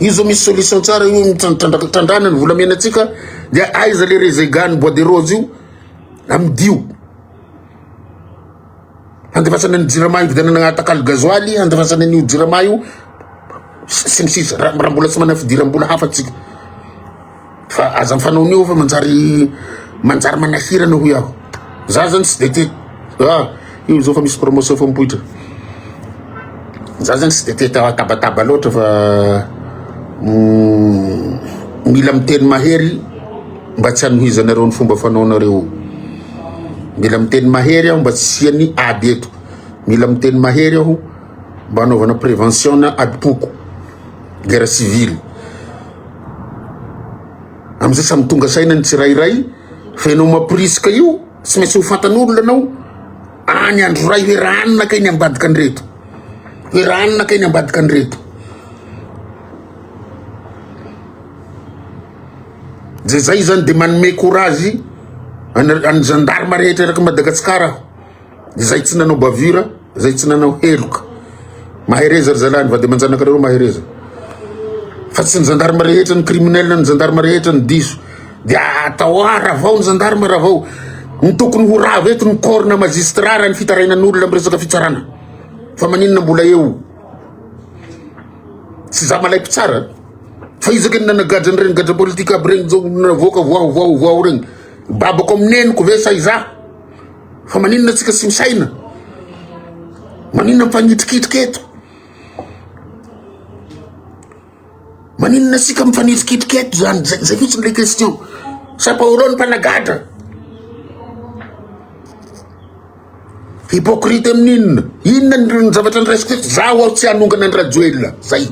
io zao misy solution tsara io mitrandraka trandrana ny volamena antsika de aiza le rezega ny bois de rose io amidio Handefasana ny jirama hividianana takalo gazoaly, handefasana an'io jirama io sy ny sisa. Raha raha mbola tsy manana fidiram-bola hafa tsika. Fa aza mifanao an'io fa manjary manjary manahirana hoy aho. Za zany tsy de te ah io zao fa misy promotion fa mipoitra. Za zany tsy de te tabataba loatra fa mila miteny mahery mba tsy hanohizanareo ny fomba fanaonareo. Mila miteny mahery aho mba tsy hisian'ny ady eto. Mila miteny mahery aho mba hanaovana prévention na adim-poko, guerre civile. Amizay samy tonga saina ny tsirairay fa ianao mampirisika io tsy maintsy ho fantan'olona anao any andro ray hoe raha anona kay ny ambadika an'ireto, hoe raha anona kay ny ambadika an'ireto. Zay zay zany de manome courage any gendarme rehetra eraky Madagascar aho, zay tsy nanao bavure, zay tsy nanao heloka. Mahereza ry zalahy ny vady aman-janakareo mahereza. Fa tsy ny gendarme rehetra ny criminel, ny gendarme rehetra ny diso. De atao ah ravao ny gendarme ravao. Ny tokony ho rava eto ny corps na magistrat raha ny fitarainan'olona amin'ny resaka fitsarana. Fa maninona mbola eo? Tsy za malay mpitsara. Fa iza keny nanagadra an'ireny gadra politika aby regny zao navoaka voaho voaho voaho regny. Babako amin'ny neniko ve sa izaho? Fa maninona tsika tsy misaina? Maninona mifanitrikitrika eto? Maninona tsika mifanitrikitrika eto zany? Zay, zay fotsiny le question. Sa Paolo ny mpanagadra? Hypocrite amin'ny inona? Inona ny zavatra niraisiko teto? Zaho aho tsy hanongana an'i Rajoelina. Zay.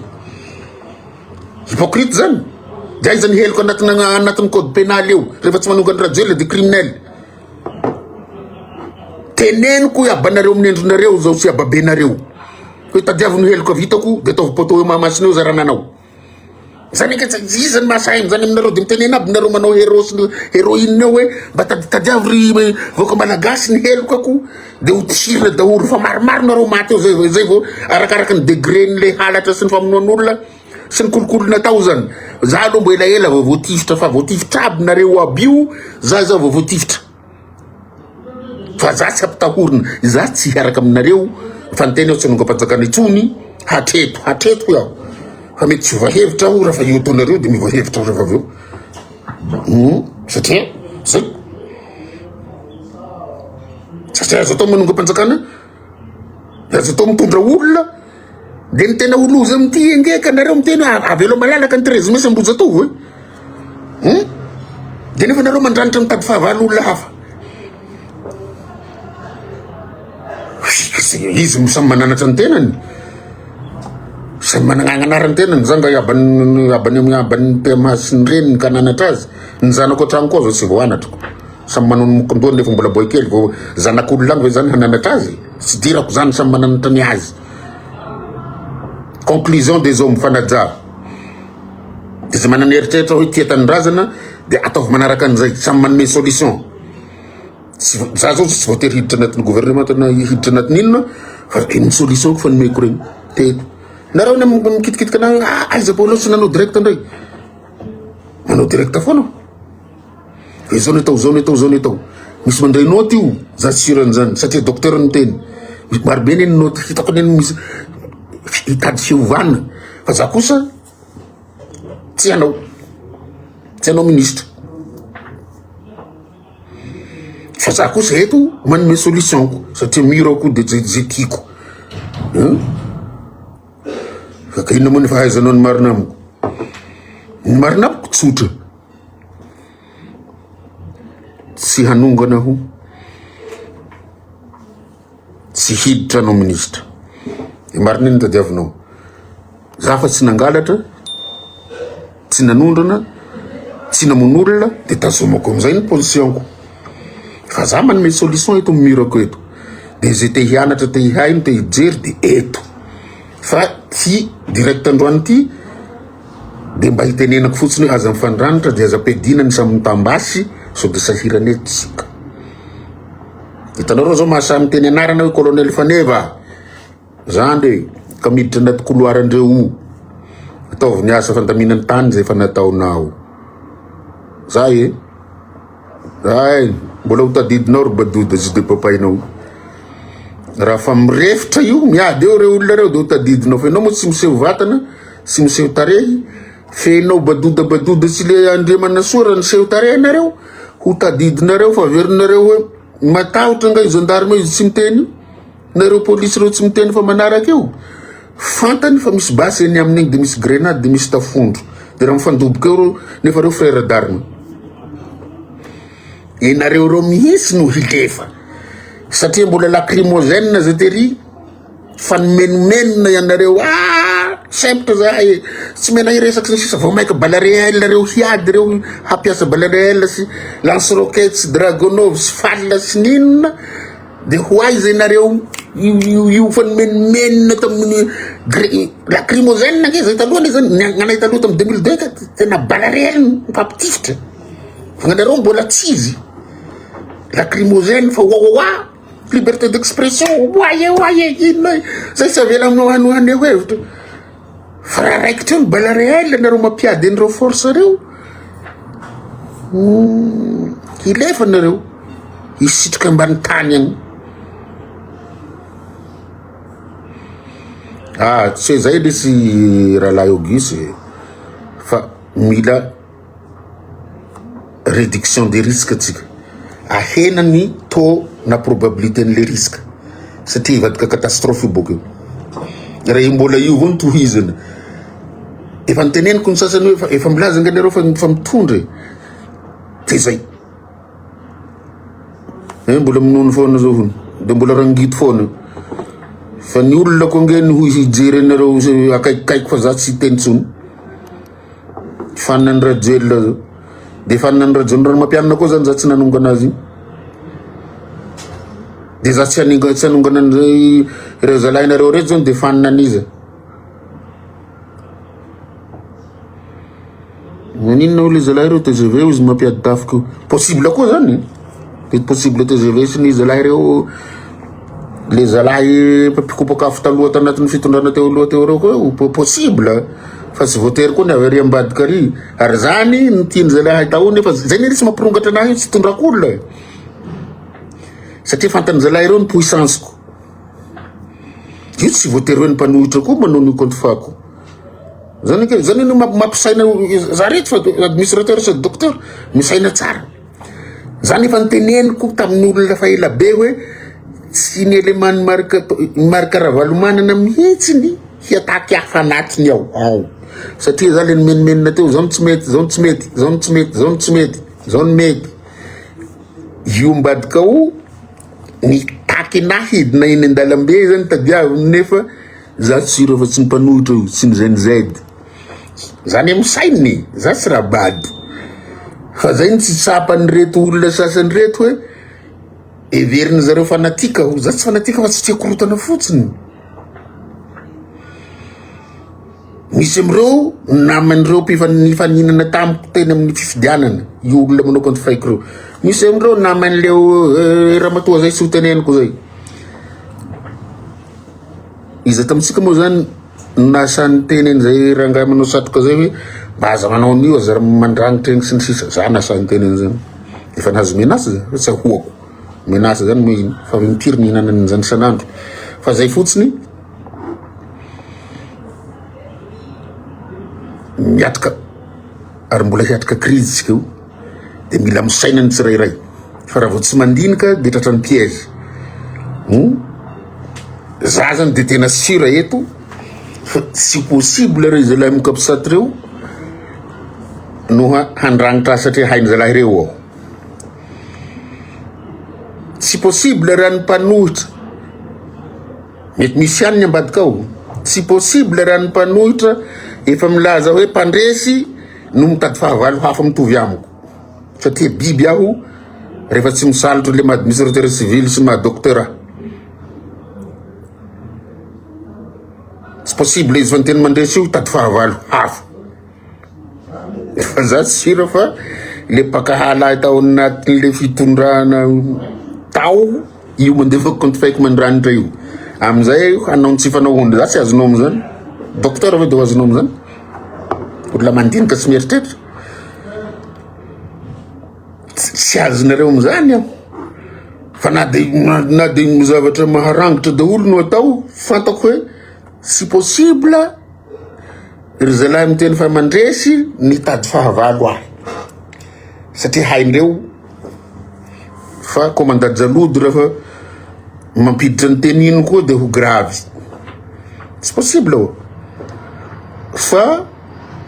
Hypocrite zany. De aiza ny heloka anatina anatin'ny code pénal eo? Rehefa tsy manongana an'i Rajoelina de criminel. Teneniko i abanareo amin'ny endrinareo zao sy ababenareo. Hoe tadiavo ny heloka vitako de ataovy poteau eo Mahamasina eo za raha nanao. Zany ange tsy iza ny mahasahy an'izany aminareo de mitenena aby nareo manao héros sy héroïne eo hoe mba taditadiavo ry vahoaka malagasy ny helokako de ho tifirina daholo fa maromaro nareo maty eo zay vao zay vao arakaraka ny degré n'le halatra sy ny famonoan'olona sy ny kolikoly natao zany. Za aloha mbo elaela vao voatifitra fa voatifitra aby nareo aby io za zao vao voatifitra. Fa za tsy ampitahorina, za tsy hiaraka aminareo fa ny tena aho tsy hanongam-panjakana intsony hatreto, hatreto hoy aho. Fa mety tsy hiova hevitra aho raha fa io ataonareo de miova hevitra aho rehefa avy eo. Hmm, satria zay. Satria azo atao manongam-panjakana, azo atao mitondra olona, de ny tena ho loza amin'ity ange ka nareo miteny hoe avelao malalaka ny 13 mai sy Ambohijatovo e. Hmm? De nefa nareo mandranitra mitady fahavalo olona hafa. Izy no samy mananatra ny tenany. Samy manana ny tenany. Za nga abany abany abany PMA sy ny reniny ka nanatra azy. Ny zanako an-trano koa zao tsy voanatrako. Samy manao ny mokondohany nefa mbola boy kely vao zanak'olona agny ve zany hananatra azy? Tsy dirako zany samy mananatra ny azy. Conclusion des hommes fanaja. Dia izay manana eritreritra hoe tia tanindrazana dia ataovy manaraka an'izay, samy manome solution. Tsy za zao tsy voatery hiditra anatin'ny gouvernement na hiditra anatin'ny inona fa ny solution ko fa nomeko regny teto. Nareo ny mikitikitika anah ah, aiza Paolo tsy nanao direct ndray. Manao direct foana. Hoe zao ny atao, zao ny atao, zao ny atao. Misy mandray note io, za tsy sûr an'izany satria docteur no miteny. Maro be anie ny note hitako anie misy hitady fiovana fa za kosa Tsy ianao. Tsy ianao ministre. Fa za kosa eto manome solution ko satria mur ko de zay zay tiako. Hein? Fa ka inona moa ny fahaizanao ny marina amiko? Ny marina amiko tsotra. Tsy hanongana aho. Tsy hiditra anao ministre. Ny marina inona tadiavinao? Za fa tsy nangalatra. tsy nanondrana, tsy namono olona de tazomako amizay ny position-ko. Fa za manome solution eto amin'ny mur-ko eto. De ze te hianatra, te hihaino, te hijery de eto. Fa ty direct androany ty de mba hitenenako fotsiny hoe aza mifandranitra de aza ampiadiana ny samy mitambasy sao de sahirana eto tsika. Hitanareo zao mahasahy miteny anarana hoe colonel Faneva. Zandry e, ka miditra anaty couloir andreo io. Ataovy ny asa fandaminany tany zay efa nataonao. Zay e. Zay, mbola ho tadidinao ry Badoda sy de papainao. Raha fa mirefotra io, miady eo reo olona reo de ho tadidinao fa enao moa tsy miseho vatana, tsy miseho tarehy, fa enao Badoda Badoda sy le Andriamanasoa raha niseho tarehy nareo, ho tadidinareo fa averinareo hoe matahotra nga io gendarme io izy tsy miteny io. Nareo polisy reo tsy miteny fa manaraka eo. Fantany fa misy basy eny aminy egny de misy grenade de misy tafondro. De raha mifandoboka eo reo nefa reo frère d'arme. Enareo reo mihitsy no hilefa. Satria mbola lacrymogène zay tery fa nimenomenona ianareo ah sempotra zahay tsy mena hiresaky sy ny sisa vao maika bala réel reo hiady reo hampiasa bala réel sy lance roquette sy dragonov sy fal sy n'inona De ho aiza ianareo io io io fa nimenomenona tamin'ny gre- lacrymogène ange zay taloha anie zany ny anay taloha tamin'ny 2002 ka tena bala réel mifampitifitra fa gnanareo mbola tsy izy lacrymogène fa wawawa liberté d'expression oaye oaye inona zay tsy avela aminao hanohaneho hevitra Fa raha raikitra eo ny bala réel nareo mampiady an'ireo force reo, hilefa nareo, hisitrika ambany tany agny. Ah, tsy hoe zay lesy rahalahy Auguste e, fa mila réduction des risques tsika, ahena ny taux na probabilité an'le risque satria hivadika catastrophe io boka io, raha mbola io avao no tohizana, efa noteneniko ny sasany hoe efa milaza ange nareo fa fa mitondra e, de zay, eh mbola minono foana zao hono, de mbola rangito foana, fa ny olona ko ange no hijery anareo akaikikaiky fa za tsy hiteny tsony. Fanina an'i Rajoelina zao. De fanina an'i Rajaonarimampianina koa zany za tsy nanongana azy io. De za tsy haninga tsy hanongana an'ireo ireo zalahinareo reto zany de fanina an'iza? Maninona hoy le zalahy reo tgv hoy izy mampiady tafika io. Possible koa zany. Mety possible tgv sy ny zalahy reo le zalahy mpikopaka afo taloha tanatin'ny fitondrana teo aloha teo reo koa io possible fa tsy voatery koa ny avy ary ambadika ary ary zany no tiany zalahy atao nefa zay ne tsy mampirongatra anahy io tsy tondrako olona e. Satria fantany zalahy reo ny puissance-ko. Io tsy voatery hoe ny mpanohitra koa manao ny compte fako. Zany ke zany no mampisaina za reto fa administrateur sady docteur misaina tsara. Zany efa niteneniko tamin'ny olona fa ela be hoe tsy ny élément ny Marc Marc Ravalomanana mihitsy ny hiataky hafa anatiny ao ao. Satria za le nimenomenona teo zao no tsy mety, zao no tsy mety, zao no tsy mety, zao no tsy mety, zao no mety. Io mbadika ao nitaky anahy hidina eny an-dalambe zany tadiaviny nefa Za tsy sûr fa tsy ny mpanohitra io, tsy ny Gen Z. Zany amin'ny sainy e, za tsy raha bado. Fa zay no tsy tsapan'ireto olona sasany reto hoe heverin'ny zareo fanatique aho. Za tsy fanatique fa tsy tia korotana fotsiny. Misy amin'ireo naman'ireo mpifaninana tamiko teny amin'ny fifidianana, io olona manao compte fake ireo. Misy amin'ireo naman'ileo eh, ramatoa zay tsy ho teneniko zay. Iza tamintsika moa zany no nahasahy niteny an'izay rangahy manao satroka zay hoe mba aza manao an'io aza mandrangitra eny sy ny sisa. Za nahasahy niteny an'izany. Efa nahazo menace za, fa tsy ahoako. Menace zany moa iny, fa impiry nihinanana an'izany isan'andro. Fa zay fotsiny miatrika ary mbola hiatrika crise tsika io de mila misaina ny tsirairay fa raha vao tsy mandinika de tratran'ny piège. Hmm? Za zany de tena sûr eto fa tsy possible reo zalahy mikapsat reo no handrangitra ahy satria hainy zalahy reo aho. Tsy possible raha ny mpanohitra mety misy ihany ny ambadika ao. Tsy possible raha ny mpanohitra efa milaza hoe mpandresy. no mitady fahavalo hafa mitovy amiko satria biby aho rehefa tsy misalotra le maha administrateur civil sy maha docteur ahy. Tsy possible izy fa ny teny mandresy io hitady fahavalo hafa. Fa za tsy sûr fa le mpakahala ahy tao anatin'le fitondrana tao io mandefa compte fake mandranitra io. Amizay hanao ny tsy fanao ondry za tsy azonao amizany. Docteur ve de ho azonao amizany? Olona mandinika sy mieritreritra. Tsy azonareo amizany aho. Fa na de na de zavatra maharangitra daholo no atao, fantako hoe tsy possible ry zalahy miteny fa mandresy nitady fahavalo ahy satria haindreo fa commandant Jalody rehefa mampiditra ny teny iny koa de ho gravy, tsy possible ô fa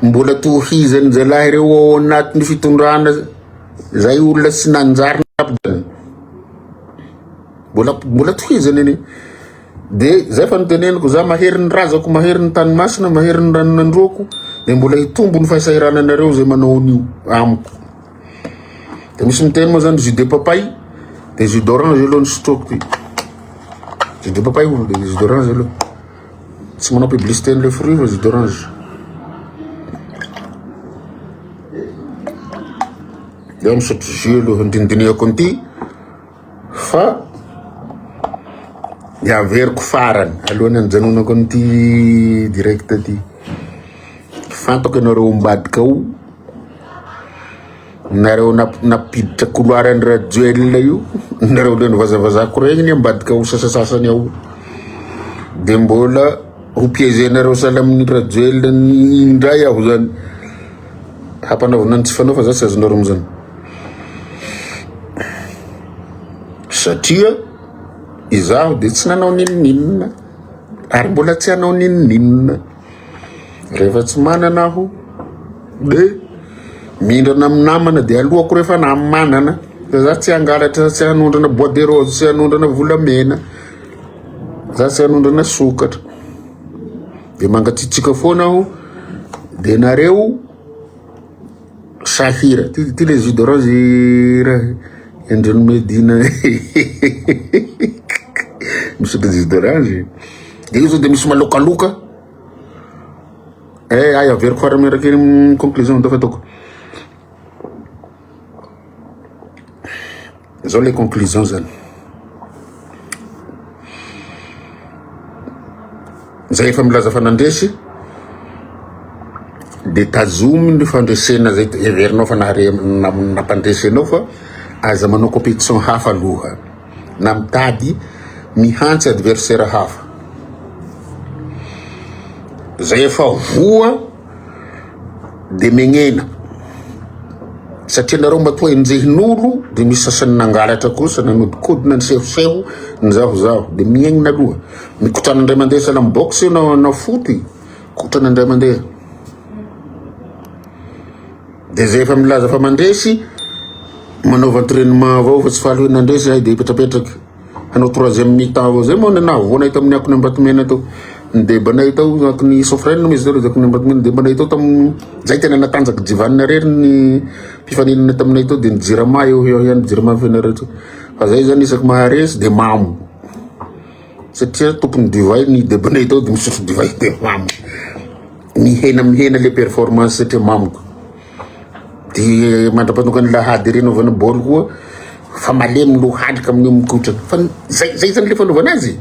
mbola tohizan'ny zalahy reo ao anatin'ny fitondrana zay olona tsy nanjary nampidina mbola mbola tohizany anie. De zay fa noteneniko, za mahery ny razako, mahery ny tany masina, mahery ny rano nandroako, de mbola hitombo ny fahasahirananareo zay manao an'io amiko. De misy miteny moa zany jus de papaye, de jus d'orange aloha ny sotroako ty. Jus de papaye hono, de jus d'orange aloha. Tsy manao publicité an'le fruit fa jus d'orange. De misotro jus aloha, ndinidinihako an'ity. Fa ny averiko farany alohan'ny hanjanonako an'ity direct ty, fantako ianareo ambadika ao, nareo nampiditra couloir an'i Rajoelina io, nareo le nivazavazako regny ny ambadika ao sasasasany ao, de mbola ho piéger-nareo sahala amin'ny Rajoelina indray aho zany, hampanaovina ny tsy fanao fa za tsy azonareo amizany. Satria izaho dia tsy nanao n'inon'inona ary mbola tsy hanao n'inon'inona. Rehefa tsy manana aho dia mindrana amin'ny namana dia aloako rehefa na manana. Fa za tsy hangalatra, tsy hanondrana bois de rose, tsy hanondrana volamena, za tsy hanondrana sokatra. Dia mangatsiatsiaka foana aho dia nareo Sahira, ty ty le jus d'orange raha endrin'i Medina misotro jus d'orange. De io zao de misy malokaloka. Eh, ay averiko farany miaraka eny conclusion ndao fataoko. Zao le conclusion zany. Zay efa milaza fa nandresy de tazomy ny fandresena zay heverinao fa nahare nampandresy anao fa aza manao compétition hafa aloha na mitady mihantsy adversaire hafa. Zay efa voa de megnena satria nareo matoa enjehin'olo de misy sasany nangalatra kosa nanodikodina nisehoseho nizahozaho de mienina aloha mikotrana indray mandeha sahala am boxe io na na foot kotrana indray mandeha de zay efa milaza fa mandresy manaova entrainement avao fa tsy faly hoe nandresy zahay de hipetrapetraky Hanao troisième mi-temps avao zay moa ny nahavoanay tamin'ny akony Ambatomena tao. Ny debanay tao akony Sofrène moa izy teo akony Ambatomena debanay tao tam zay tena natanjaka Jivan irery ny mpifaninana taminay tao de ny Jirama eo eo ihany Jirama Fianarantsoa. Fa zay zany isaky maharesy de mamo. Satria tompon'ny divay ny debanay tao de misotro divay de mamo. Mihena mihena le performance satria mamo. De mandra-patonga ny lahady ery anaovana baoly koa fa malemy lohalika amin'io mikotrana. Fa zay zay zany le fanaovana azy.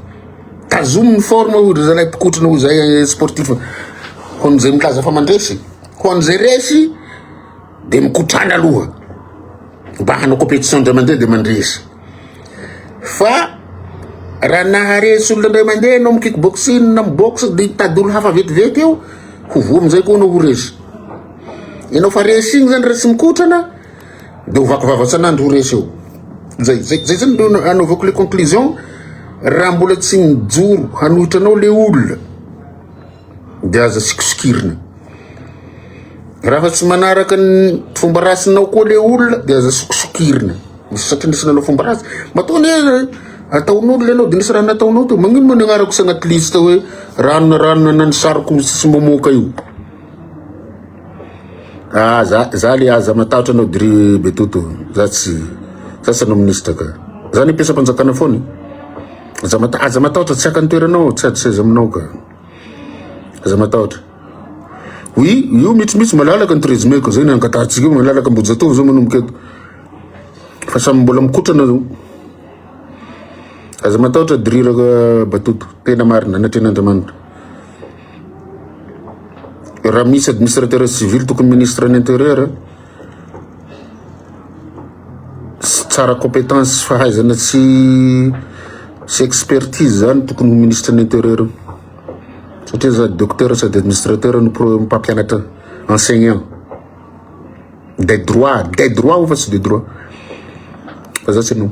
Tazomy ny forme hoy ry zalahy mpikotrana hoy zay sportif. Ho an'izay milaza fa mandresy, ho an'izay resy de mikotrana aloha mba hanao compétition indray mandeha de mandresy. Fa raha naharesy olona indray mandeha ianao amin'ny kickboxing na amin'ny boxe de hitady olo hafa vetivety eo, ho voa amin'izay koa anao ho resy. Ianao fa resy igny zany raha tsy mikotrana de ho vaky vava tsan'andro ho resy eo. Zay zay zay zany no anaovako le conclusion raha mbola tsy mijoro hanohitra anao le olona de aza sikosokirina. Raha fa tsy manaraka ny fomba rasinao koa le olona de aza sokosokirina. Misy satria nisy nanao fomba ratsy. Matoa anie ataon'olona ianao de nisy raha nataonao teo. Magnino moa ny agnarako tsy agnaty liste hoe ranona ranona na ny sariko tsy mamoaka io. Ah, za, za le aza matahotra anao dry Betoto. Za tsy, za tsy anao ministre ka. Za ny mpiasam-panjakana foana. Aza mata, aza matahotra tsy haka ny toeranao, tsy ady seza aminao ka. Aza matahotra. Oui, io mihitsy mihitsy malalaka ny 13 mai ko zay ny angatahantsika io malalaka Ambohijatovo zao manomboka eto. Fa samy mbola mikotrana zao. Aza matahotra driraka Batoto, tena marina anatrehan'Andriamanitra. Raha misy administrateur civil tokony ministre ny intérieur sy tsara compétence sy fahaizana tsy sy expertise zany tokony ho ministre ny intérieur satria sady docteur sady administrateur no pro mpampianatra enseignant des droits des droits fa tsy de droit fa za tsy anao.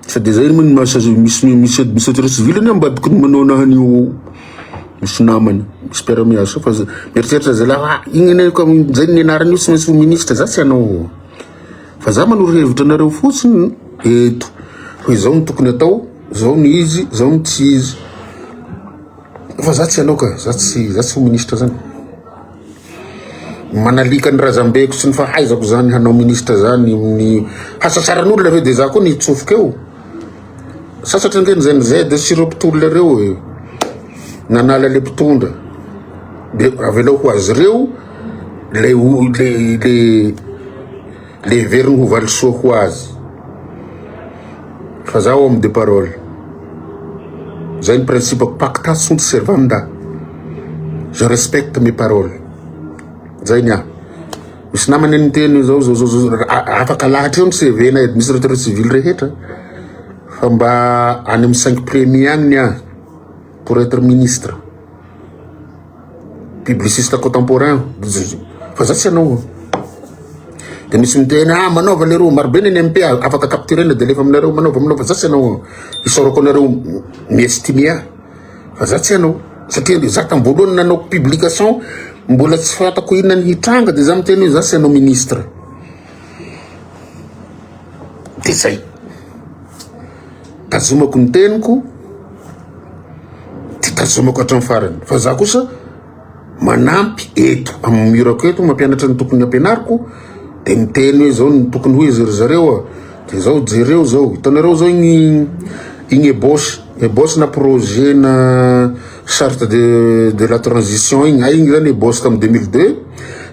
Sady zay moa ny maha misy misy administrateur civil anie ambadiky ny manao anahy an'io ao. Misy namana, misy mpiara-miasa fa mieritreritra zalahy ah igny anie ka zay ny anarany io tsy maintsy ho ministre, za tsy hanao. Fa za manoro hevitra anareo fotsiny eto hoe zao no tokony atao, zao ny izy, zao ny tsy izy. Fa za tsy hanao ka, za tsy za tsy ho ministre zany. Manalika ny razambeko sy ny fahaizako zany hanao ministre zany amin'ny hasasaran'olona ve de za koa nitsofoka eo. Sasatra ange ny Gen Z sy ireo mpitolona ireo e. Nanala le mpitondra. De avelao ho azy ireo le le le le heveriny ho valisoa ho azy. Fa za homme de parole. Zay ny principe pacta sunt servanda. Je respecte mes paroles. Zay ny ahy. Misy namana niteny zao zao zao zao afaka lahatra eo ny CV na administrateur civil rehetra fa mba any amin'ny cinq premier agny ny ahy pour être ministre. Publiciste contemporain fa za tsy hanao. De misy miteny ah manaova leroa marobe ny NMP afaka capturena de alefa aminareo manaova manaova za tsy hanao. Isaorako anareo mi-estime ahy fa za tsy hanao satria za tam voalohany nanao publication mbola tsy fantako inona ny hitranga de za miteny hoe za tsy hanao ministre. De zay. Tazomako ny teniko. de tazomako hatramin'ny farany fa za kosa manampy eto amin'ny murako eto mampianatra ny tokony ampianariko de miteny hoe zao ny tokony ho izy ry zareo a de zao jereo zao hitanareo zao igny igny ébauche ébauche na projet na charte de de la transition igny ay igny zany ébauche tamin'ny 2002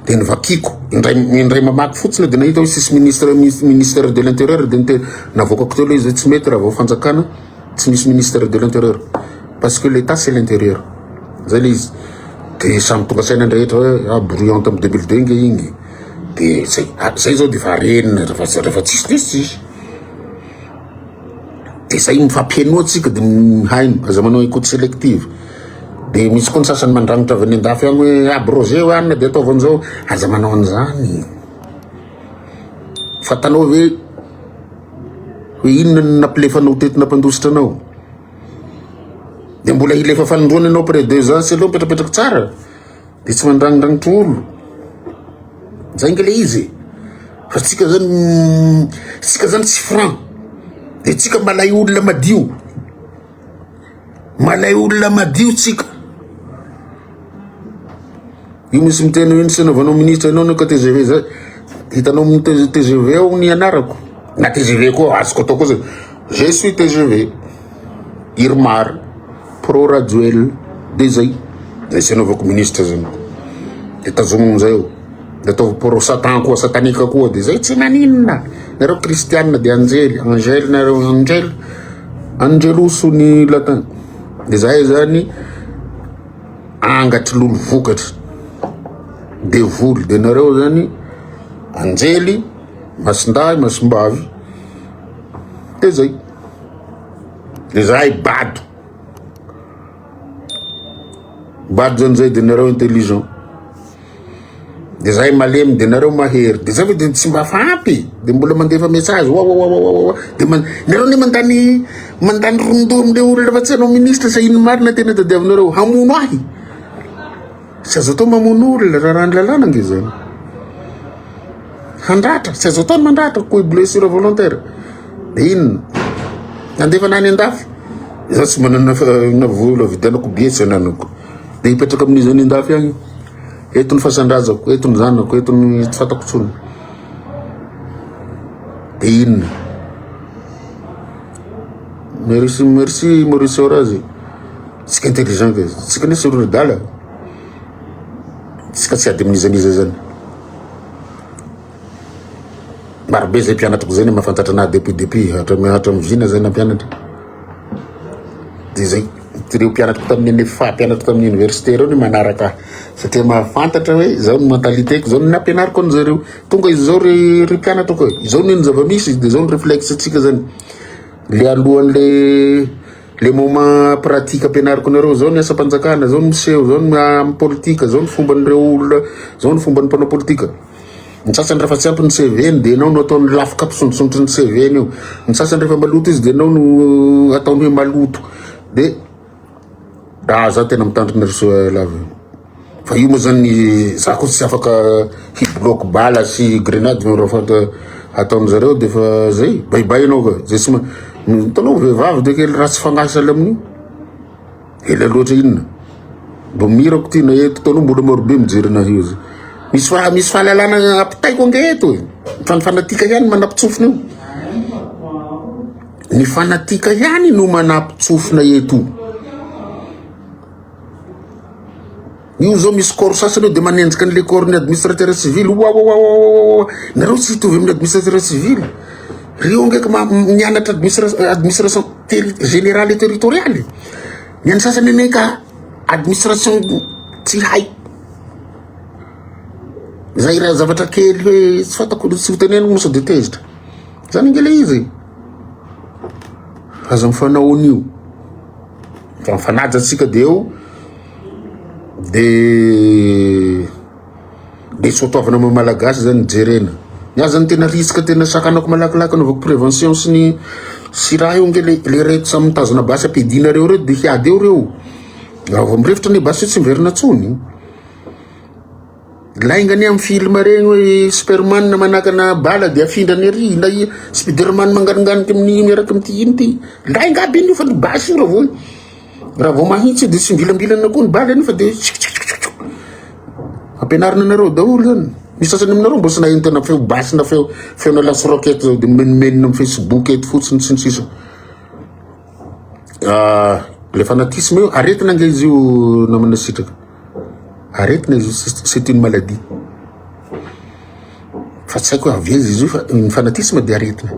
de nivakiko indray indray mamaky fotsiny de nahita hoe sisy ministre ministère de l'intérieur de nite navoakako teo le izy tsy mety raha vao fanjakana Tsy misy ministère de l'intérieur parce que l'etat c'est l'intérieur zay le izy de samy tonga saina ny rehetra hoe ah bruyante am 2002 nge igny de zay ah, zay zao de efa renina rehefa rehefa tsisy de tsisy de zay mifampihainoa atsika de mihaino aza manao écoute sélective de misy koa ny sasany mandrangitra avy any andafy agny hoe abrogé ah, hoanina de ataovy an'izao aza manao an'izany fatanao ve Hoe inona no nampilefanao teto nampandositra anao? Dia mbola hilefa fanindroany ianao après deux ans sy aloha mipetrapetraka tsara. Dia tsy mandrangindrangitra olo. Zay nge le izy e. Fa tsika zany tsika zany tsy franc. Dia tsika malay olona madio. Malay olona madio tsika. Io misy miteny hoe ny anaovanao ministra ianao no ka TGV zay. Hitanao amin'ny TGV ao ny anarako. Na TGV koa azoko atao koa zay. Je suis TGV. Irmar pro Rajoel de zay. Zay tsy anaovako ministra zany. De tazomo amizay eo. De ataovy pro satan koa satanika koa de zay tsy maninona. Nareo kristianina de anjely, angel nareo angel. Angelus ny latin. De zahay zany angatry lolo vokatra devoly de nareo zany anjely masindahy masimbavy de zay de zahay bado bado zany zay de nareo intelligent de zahay malemy de nareo mahery de zay ve de tsy mba fampy de mbola mandefa message wawawawawa de man nareo ne mandany mandany rondoha amle olona fa tsy hanao ministre sa ino marina tena tadiavinareo hamono ahy tsy azo atao mamono olona raharahan'ny lalàna nge zany handratra tsy azo atao ny mandratra koa blessure volontaire de inona nandefa na any andafy za tsy manana na vola vidianako billet tsy ananako de hipetraka amin'izy any andafy agny. Eto ny fasan-drazako, eto ny zanako, eto ny tsy fantako intsony. De inona? Merci, merci Maurice Razy. Tsika intelligent ke. Tsika nisy olo dala. Tsika tsy ady amin'iza n'iza zany. Maro be zay mpianatrako zay ny mahafantatra anahy depuis depuis hatramin'ny hatramin'ny vina zay nampianatra. De zay ireo mpianatrako tamin'ny NFA, mpianatro tamin'ny université ireo ny manaraka ahy satria mahafantatra hoe zao ny mentalité-ko, zao ny nampianariko an'zareo. Tonga izao ry ry mpianatrako e, izao ny zava-misy de zao ny réflexe antsika zany. Le alohan'le le moment pratique ampianariko anareo, zao ny asam-panjakana, zao ny miseho, zao ny amin'ny politika, zao ny fomban'ireo olona, zao ny fomban'ny mpanao politika. Ny sasany rehefa tsy ampy ny CV-ny de enao no ataony lafika ampisondrosondro ny CV-ny io. Ny sasany rehefa maloto izy de enao no ataony hoe maloto. De raha za tena mitandrina ry soa lava. Fa io moa zany za koa tsy afaka hi-bloque bala sy grenade raha fanta ataony zareo de fa zay bye bye enao ka. Zay tsy ma hitanao vehivavy de kely ratsy fagnahy sahala amin'io. Ela loatra inona? Mbo mirako ty na eto taloha mbola maro be mijery anahy io. Misy fa misy fahalalana ampitaiko ange eto e. Fa ny fanatika ihany manampitsofina io. Ny fanatika ihany no manampitsofina eto. Io zao misy corps sasany eo de manenjika an'le corps ny administrateur civil. Wawawawawawa. Nareo tsy hitovy amin'ny administrateur civil. Reo ange ka nianatra administration générale et territoriale. Ny an'ny sasany anie ka administration tsy hay. Zay raha zavatra kely hoe tsy fantako tsy ho teneniko moa sao de tezitra. Zany ange le izy. Aza mifanao an'io. Fa mifanaja antsika de eo de le soatoavina maha malagasy zany jerena. Ny azy zany tena risque tena sakanako malakilaky anaovako prévention sy ny sy raha io nge le le reto samy mitazona basy ampiadinareo reo de hiady eo reo. Raha vao mirefotra anie basy io tsy miverina tsony. Lainga anie amin'ny film regny hoe Superman manakana bala de afindrany ery na i Spiderman manganonganiky amin'ny miaraka amin'ity ino ty. Lainga aby iny io fa ny basy io raha vao raha vao mahitsy de tsy mivilambilana koa ny bala iny fa de Ampianarina anareo daholo zany. Misy sasany aminareo mbo tsy naheno tena feo basy na feo feona lance roquette zao de mimenomenona amin'ny Facebook eto fotsiny sy ny sisa. Ah, le fanatisme io aretina ange izy io namana sitraka. Aretina izy io, c'est une maladie. Fa tsy haiko hoe avy aiza izy io fa ny fanatisme de aretina.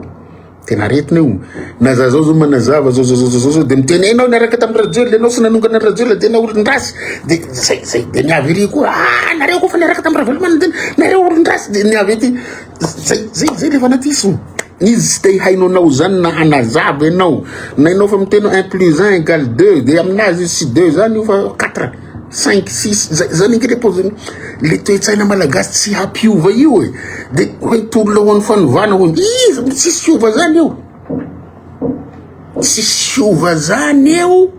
Tena aretina io. Na za zao zao manazava zao zao zao zao de miteny enao niaraka tamin'i Rajoelina enao tsy nanongana an'i Rajoelina de enao olon-dratsy de zay zay de niavy ery koa ah nareo koa fa niaraka tamin'i Ravalomanana de nareo olon-dratsy de niavy ety zay zay zay le fanatisme. Izy tsy te hihaino anao zany na hanazava enao na enao fa miteny un plus un égale deux de aminazy izy tsy deux zany io fa quatre. 5, 6, zay zany ange le paoziny le toe-tsaina malagasy tsy hampiova io e, de hoe tolona ho an'ny fanovana hono, iza mo tsisy hiova zany eo, tsisy hiova zany eo,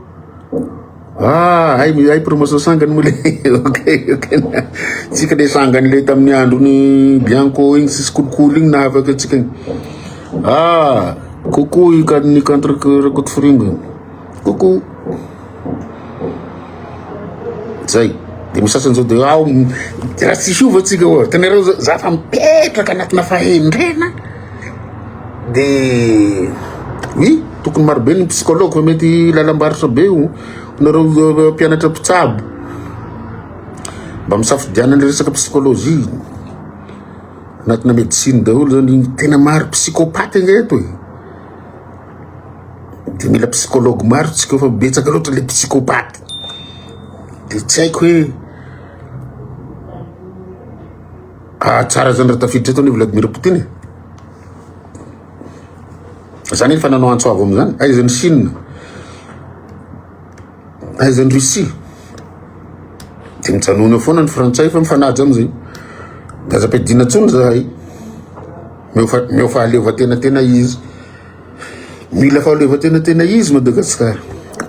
ah hay hay promotion sangany moa le ok ok, tsika le sangany le tamin'ny andron'ny Bianco igny tsisy kolikoly igny nahavaka antsika igny, ah coucou i ny contre Rakotoforingo, coucou. Zay. De misy sasany zao de ao raha tsy hiova tsika oa. Hitanareo zao za fa mipetraka anatina fahendrena de oui tokony maro be ny psychologue fa mety lalam-barotra be io nareo euh, mpianatra mpitsabo mba misafidianana resaka psychologie anatina médecine daholo zany tena maro psychopathe ange eto e. De mila psychologue maro tsika fa betsaka loatra le psychopathe. De tsy haiko hoe ah tsara zany raha tafiditra eto anie Vladimir Poutine. Zany efa nanao antso avo amizany. Aiza ny Chine? Aiza ny Russie? De mijanona foana ny frantsay fa mifanaja amizay. De aza ampiadiana intsony zahay. Meo fahaleovantena tena izy. Mila fahaleovantena tena izy Madagascar.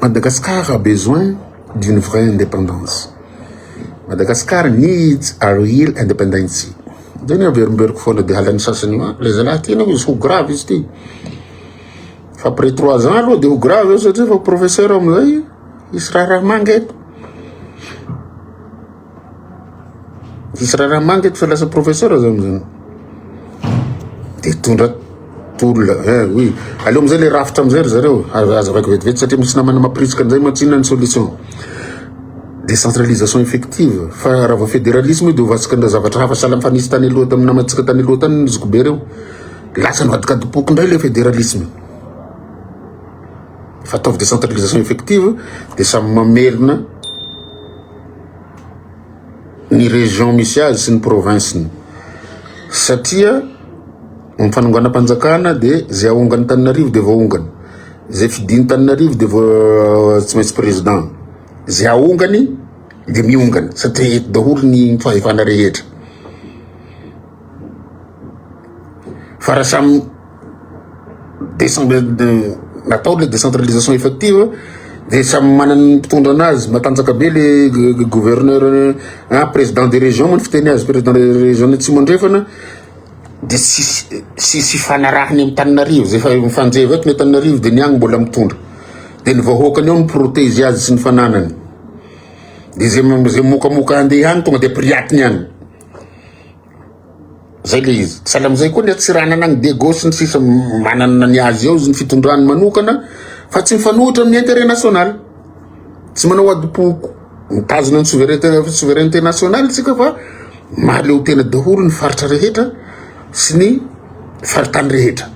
Madagascar a besoin d'une vraie indépendance. Madagascar needs a real independence. Zay ny averimberiko foana de halan'ny sasany io. Ah, le zalahy ty anao izy ho grave izy ty. Fa après trois ans aloha de ho grave eo satria fa professeur amizay hisy raharaha manga eto. Hisy raharaha manga eto fa lasa professeur za amizany. De hitondra tolona eh oui. Aleo amizay le rafitra amizay ry zareo azavaiko vetivety satria misy namana mampirisika an'izay mantsy inona ny solution. Décentralisation effective fa raha vao fédéralisme io de hovatsika ndra zavatra hafa sahala fa nisy tany aloha tamin'ny namantsika tany aloha tany ny zokibe reo. Lasa nivadikadipoko indray le fédéralisme. Fa ataovy décentralisation effective de samy mamerina ny région misy azy sy ny province-ny. Satria ny fanonganam-panjakana de zay ahongan'i Tananarivo de voaongana. Zay fidin'i Tananarivo de voa tsy maintsy président. Zay ahongany de miongana satria eto daholo ny fahefana rehetra. Fa raha samy natao le décentralisation effective de samy manana ny mpitondra anazy matanjaka be le gouverneur ah président de région moa ny fiteny azy président de région Atsimo Andrefana de tsisy tsisy ifanarahany amy Tananarivo zay efa mifanjeva eto ny Antananarivo de ny agny mbola mitondra de ny vahoakany ao mi-protéger azy sy ny fananany de zay zay mokamoka andeha agny tonga de ampiriatiny agny. Zay le izy. Sahala amizay koa ny Antsiranana agny Diego sy ny sisa manana ny azy ao izy ny fitondrany manokana fa tsy mifanohitra amin'ny intérêt national. Tsy manao adim-poko. Mitazona ny souveraineté souveraineté nationale tsika fa mahaleo tena daholo ny faritra rehetra sy ny faritany rehetra.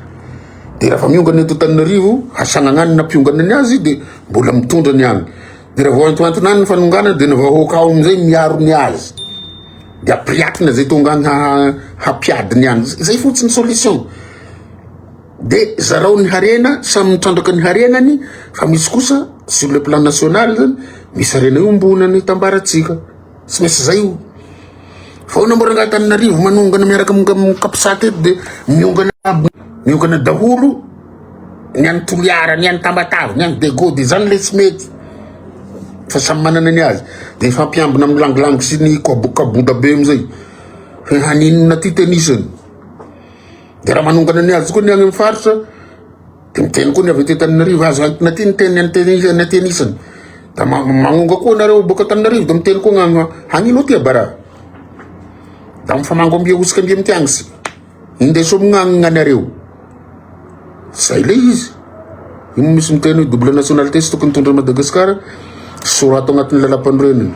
De raha fa miongana eto Antananarivo, hasagnana ny nampiongana ny azy de mbola mitondra ny agny. De raha vao antoantonany ny fanongana de ny vahoaka ao amizay miaro ny azy. De ampiriatina zay tonga agny hampiady ny agny. Zay fotsiny solution. De zarao ny harena, samy mitrandraka ny harenany, fa misy kosa sur le plan national zany, misy harena iombonana itambarantsika. Tsy maintsy zay io. Fa ahoana moa rangahy Antananarivo manongana miaraka amin'ny capsat eto de miongana aby, miongana daholo ny any Toliara, ny any Tamatave, ny any Diego, de zany le tsy mety. Fa samy manana ny azy. De mifampiambina amin'ny langilangy sy ny kabokaboda be amizay. Hoe haninona ty tenisany. De raha manongana ny azy koa ny any amin'ny faritra, de miteny koa ny avy aty Antananarivo, azo entina aty ny teny ny tenisany. Da magnonga koa nareo boaka Antananarivo, da miteny koa gnagny, hagnino ty abara. Da mifamango ambia hosika ambia mitiagny sy. Indeso amignagny gnanareo. Zay le izy. Io moa misy miteny hoe double nationalité tsy tokony hitondra Madagasikara. Sorato agnatin'ny lalam-panorenana,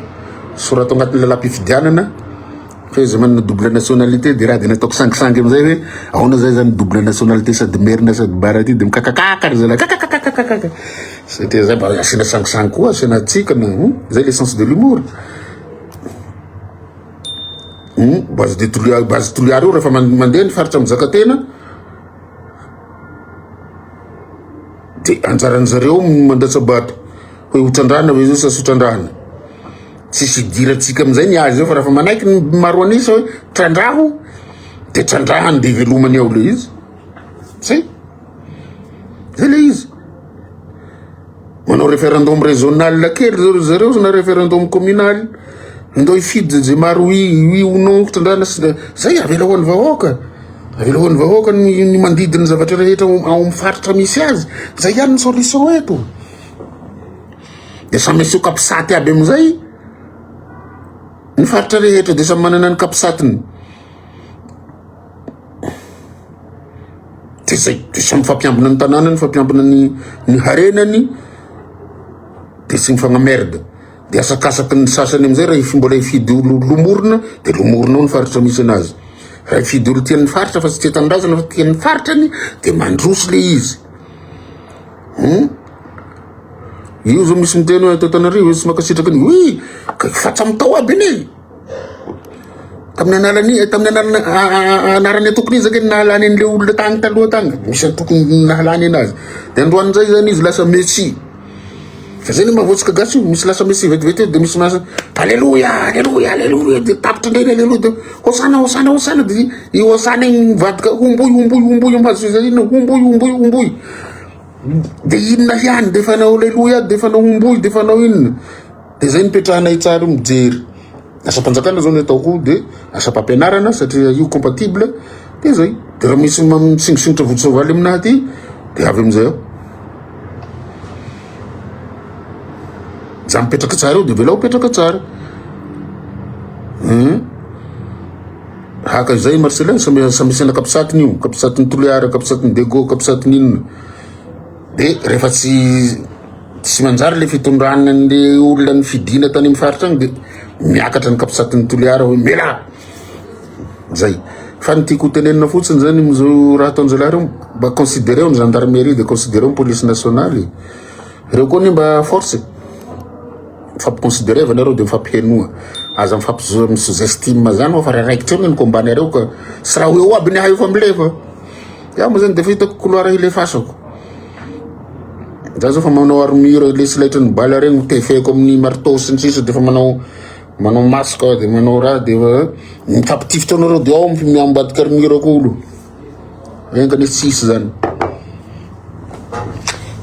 sorato agnatin'ny lalam-pifidianana fa izy manana double nationalité de raha de nataoko sangisangy amizay hoe ahoana zay zany double nationalité sady merina sady bara ty de mikakakaka ry zalahy kakakakakaka satria zay mba asiana sangisangy koa asiana hatsikana zay le sens de l'humour. Base de Toliara, base Toliara io rehefa mandeha ny faritra mizaka tena de anjaran'zareo mandatsa-bato hoe hotrandrahana ve zao sa tsy hotrandrahana. Tsisy idirantsika amizay ny azy eo fa rehefa manaiky ny maro an'isa hoe trandraho de trandrahany de ivelomany ao le izy. Zay. Zay le izy. Manao référendum régional kely zao ry zareo na référendum communal. Ndao hifidy zay maro oui, oui ou non trandrahana sy zay avela ho an'ny vahoaka. Avela ho an'ny vahoaka ny, ny mandidy ny zavatra rehetra ao amin'ny faritra misy azy. Zay ihany ny solution eto. De samy asio capsat aby amizay ny faritra rehetra de samy manana ny capsatiny. De zay, de samy mifampiambina ny tanànany, mifampiambina ny ny harenany, de tsy mifagnamerde. De asakasaky ny sasany amizay raha mbola hifidy olo lomorina de lomorina ao ny faritra misy anazy. Raha hifidy olo tian'ny faritra fa tsy tia tanindrazana fa tian'ny faritrany de mandroso le izy. Io zao misy miteny hoe ato Antananarivo tsy mankasitraka ny oui, ka fa tsy mitao aby anie. Tamin'ny analany tamin'ny analana anarany antokony izy ake nahalany an'le olona tagny taloha tagny. Misy antokony nahalany anazy. De androany zay zany izy lasa messie. Fa zay ny mahavoatsika gasy io, misy lasa messie vetivety eo de misy lasa aleloia, aleloia, aleloia de tapitra indray ny aleloia de hosana, hosana, hosana de i hosana igny mivadika homboy, homboy, homboy amin'ny hazo fijaliana, homboy, homboy, homboy. De inona ihany, de efa nao aleloia, de efa nao homboy, de efa nao inona. De zay nipetrahanay tsara io mijery. Asam-panjakana zao ny ataoko de asam-pampianarana satria io compatible de zay. De raha misy mitsingisingotra vodisoavaly aminahy aty de avy amizay aho. Za mipetraka tsara eo de avelao mipetraka tsara. Tahaka izay Marcelin, samy samy asiana kapsatiny io, kapsatiny Toliara, kapsatiny Dego, kapsatiny inona. De rehefa tsy tsy manjary le fitondrana an'le olona nifidina tany amin'ny faritra agny de miakatra ny kapsatiny Toliara hoe mialà. Zay. Fa ny tiako hotenenina fotsiny zany am'zao raha ataon-jalahy reo, mba considereo ny gendarmerie de considereo ny police nationale. Reo koa anie mba force e. Mifampi-considereva nareo de mifampihenoa. Aza mifampi mi-sous-estime zany fa raha raikitra eo ny combat-nareo ka sy raha ho eo aby ny ahy efa milefa. Iaho moa zany de efa hitako couloir hilefasako. Za zao fa manao armure le tsy laitran'ny bala regny tefeko amin'ny marteau sy ny sisa de efa manao manao masque de manao raha de efa mifampitifitra anareo de ao miambadika armure ko olo. Enga anie tsisy zany.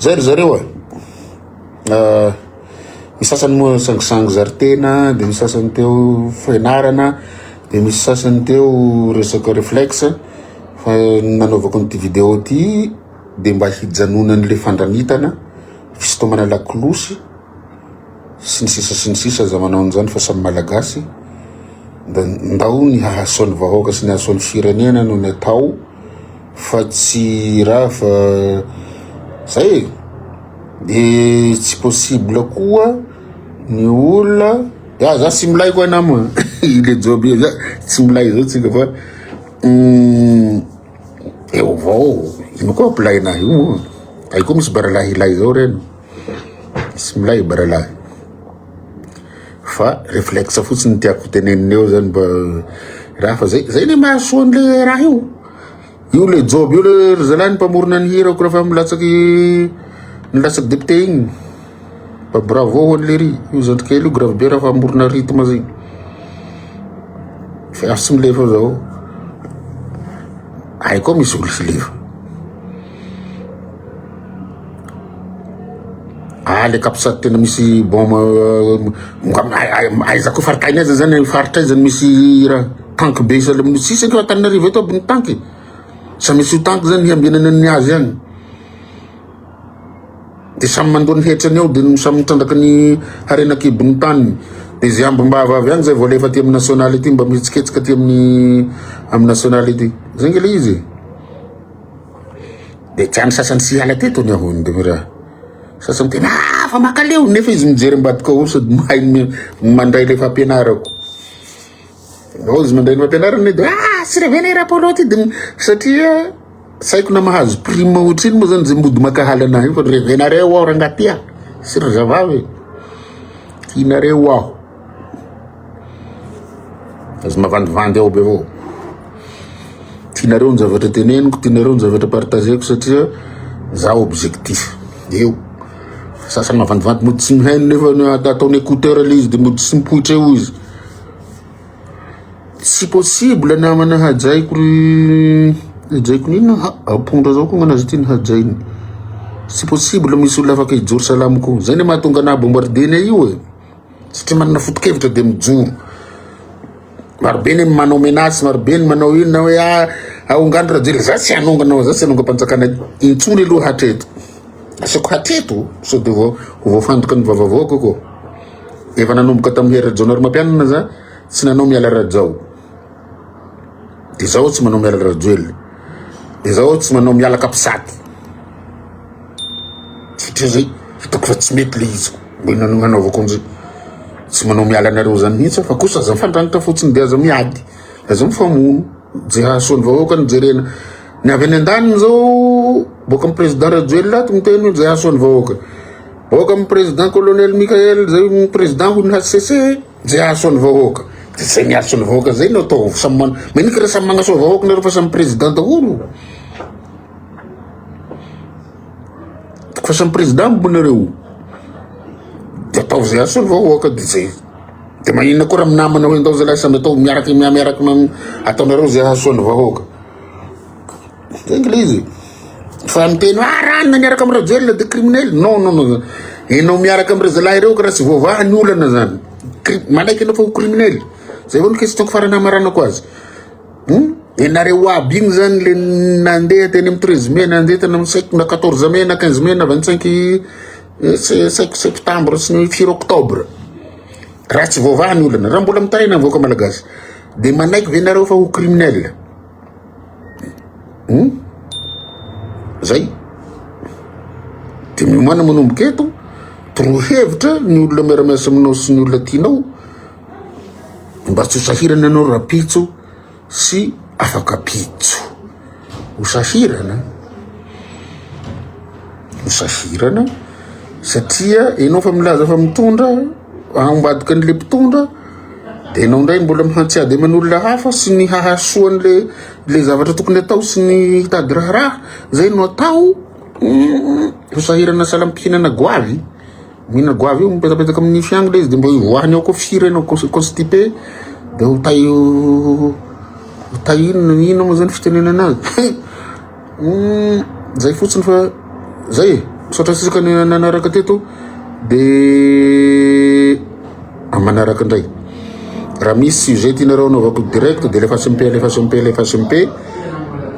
Zay ry zareo e. Misy sasany moa sangisangy zary tena, de misy sasany teo fianarana, de misy sasany teo resaka réflexe, fa ny nanaovako an'ity vidéo ty de mba hijanonan'le fandranitana, fisintomana lakolosy sy ny sisa sy ny sisa, aza manao an'izany fa samy malagasy, da ndao ny hahasoa ny vahoaka sy ny hahasoa ny firenena no ny atao fa tsy raha fa zay e. De tsy possible koa ny olona ah za tsy milay koa nama le job io za tsy milay zao tsika fa eo avao ino koa ampilay anahy io moa ay koa misy baralahy hilay zao reny tsy milay baralahy fa réflexe fotsiny tiako tenenina eo zany mba raha fa zay zay ne mahasoa an'le raha io. Io le job io le ry zalahy ny mpamorona ny hirako rehefa milatsaky nilatsaky député igny. Mba bravo ho an'i lery, io zandrikely io grave be raha famorona rythme zegny. Fa azo tsy milefa zao. Hay koa misy olo hilefa. Ah le capsat tena misy bon aiza koa faritra aiza zany faritra aiza misy raha tanky be sahala amin'ny tsisy ange Antananarivo eto aby ny tanky. Samy misy io tanky zany hiambenana ny azy any. De samy mandoa ny hetrany ao de samy mitrandraka ny harena an-kibon'ny taniny. De zay ambim-bava avy any zay vao alefa aty amin'ny nasionaly aty mba mihetsiketsika aty amin'ny amin'ny nasionaly aty. Zay nge le izy e. De tsy any sasany tsy hiala teto ny aho de mira sasany miteny ah fa makaleo nefa izy mijery ambadika ao sady mahay mandray le fampianarako. Ao izy mandray ny fampianarana de ah tsy revena Rapolo ty de satria tsy haiko na mahazo prime ohatrino moa zany zay mody mankahala anahy io fa revenareo aho rangahy ty ah sy ry zavavy tianareo aho. Aza mavandivandy ao be avao. Tianareo ny zavatra teneniko, tianareo ny zavatra partageko satria za objectif. Eo. Sasany mavandivandy mody tsy mihaino nefa ataony écouteur le izy de mody tsy mipoitra eo izy. Tsy possible namana hajaiko ry hajaiko n'inona ha ampondra zao koa gnanazy ty ny hajainy. Tsy possible misy olona afaka hijoro salamo koa. Zay ny mahatonga anah bombardena io e. Satria manana foto-kevitra dia mijoro. Marobe ny manao menace, marobe ny manao inona hoe ah, aongano Rajoelina. Za tsy hanongana, za tsy hanongam-panjakana intsony aloha hatreto. Asako hatreto, sao dia ho voafantoka ny vavavoaka koa. Efa nanomboka tamin'ny Hery Rajaonarimampianina za, tsy nanao miala Rajao. Dia zao tsy manao miala Rajoelina. Dia zao tsy manao miala Capsat. Satria zay hitako fa tsy mety le izy ko. Mba inona no hanaovako an'izay? Tsy manao miala anareo zany mihitsy aho fa kosa aza mifandranitra fotsiny de aza miady, aza mifamono. Ze hahasoa ny vahoaka no jerena. Ny avy any andaniny zao boaka amin'ny président Rajoelina ato miteny hoe ze hahasoa ny vahoaka. Boaka amin'ny président colonel Mickaël zay président ho ny HCC ze hahasoa ny vahoaka. De zay ny hahasoa ny vahoaka zay no atao. Samy man- maninona raha samy magnasoa vahoaka nareo fa samy président daholo. Fa samy président moa nareo. De ataovy zay aso ny vahoaka de zay. De maninona koa raha minamana hoe ndao zalahy samy atao miaraka miaraka ataonareo zay hahasoa ny vahoaka. Zay nge le izy. Fa miteny hoe ah ranona niaraka amin'ny Rajoelina de criminel. Non non non. Enao miaraka amin'ny zalahy ireo ka raha tsy voavaha ny olana zany. Manaiky enao fa ho criminel. Zay avao ny question farany hamaranako azy. Hum? Ianareo aby igny zany le nandeha teny amin'ny 13 mai, nandeha teny amin'ny 5 na 14 mai na 15 mai na 25 5 septembre sy ny firy octobre. Raha tsy voavaha ny olana, raha mbola mitaraina ny vahoaka malagasy. De manaiky ve nareo fa ho criminel? Hum? Zay. De miomàna manomboka eto, torohevitra ny olona miara-miasa aminao sy ny olona tianao mba tsy ho sahirana ianao rahampitso sy afak'ampitso. Ho sahirana, ho sahirana satria ianao efa milaza fa mitondra ambadika an'le mpitondra de ianao indray mbola mihantsy ady aman'olona hafa sy ny hahasoa an'le le zavatra tokony atao sy ny hitady raharaha zay no atao ho sahirana sahala mpihinana goavy. Mihinana goavy io mipetapetaka amin'ny nify agny le izy de mbo ivoahany ao koa firy anao constipé de ho tay ho tay inona inona moa zany fitenenana azy zay fotsiny fa zay e misaotra antsika nanaraka teto de amin'ny manaraka indray raha misy sujet tianareo anaovako direct de alefaso MP alefaso MP alefaso MP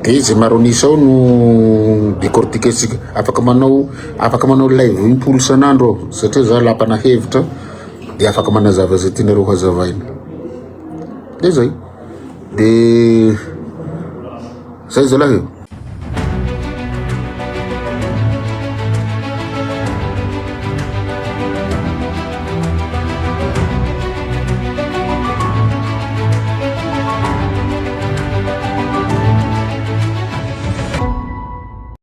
de zay maro an'isa ao no décortiquer-tsika afaka manao afaka manao live impolo isan'andro aho satria za lapana hevitra de afaka manazava zay tianareo hazavaina de zay de zay zalahy.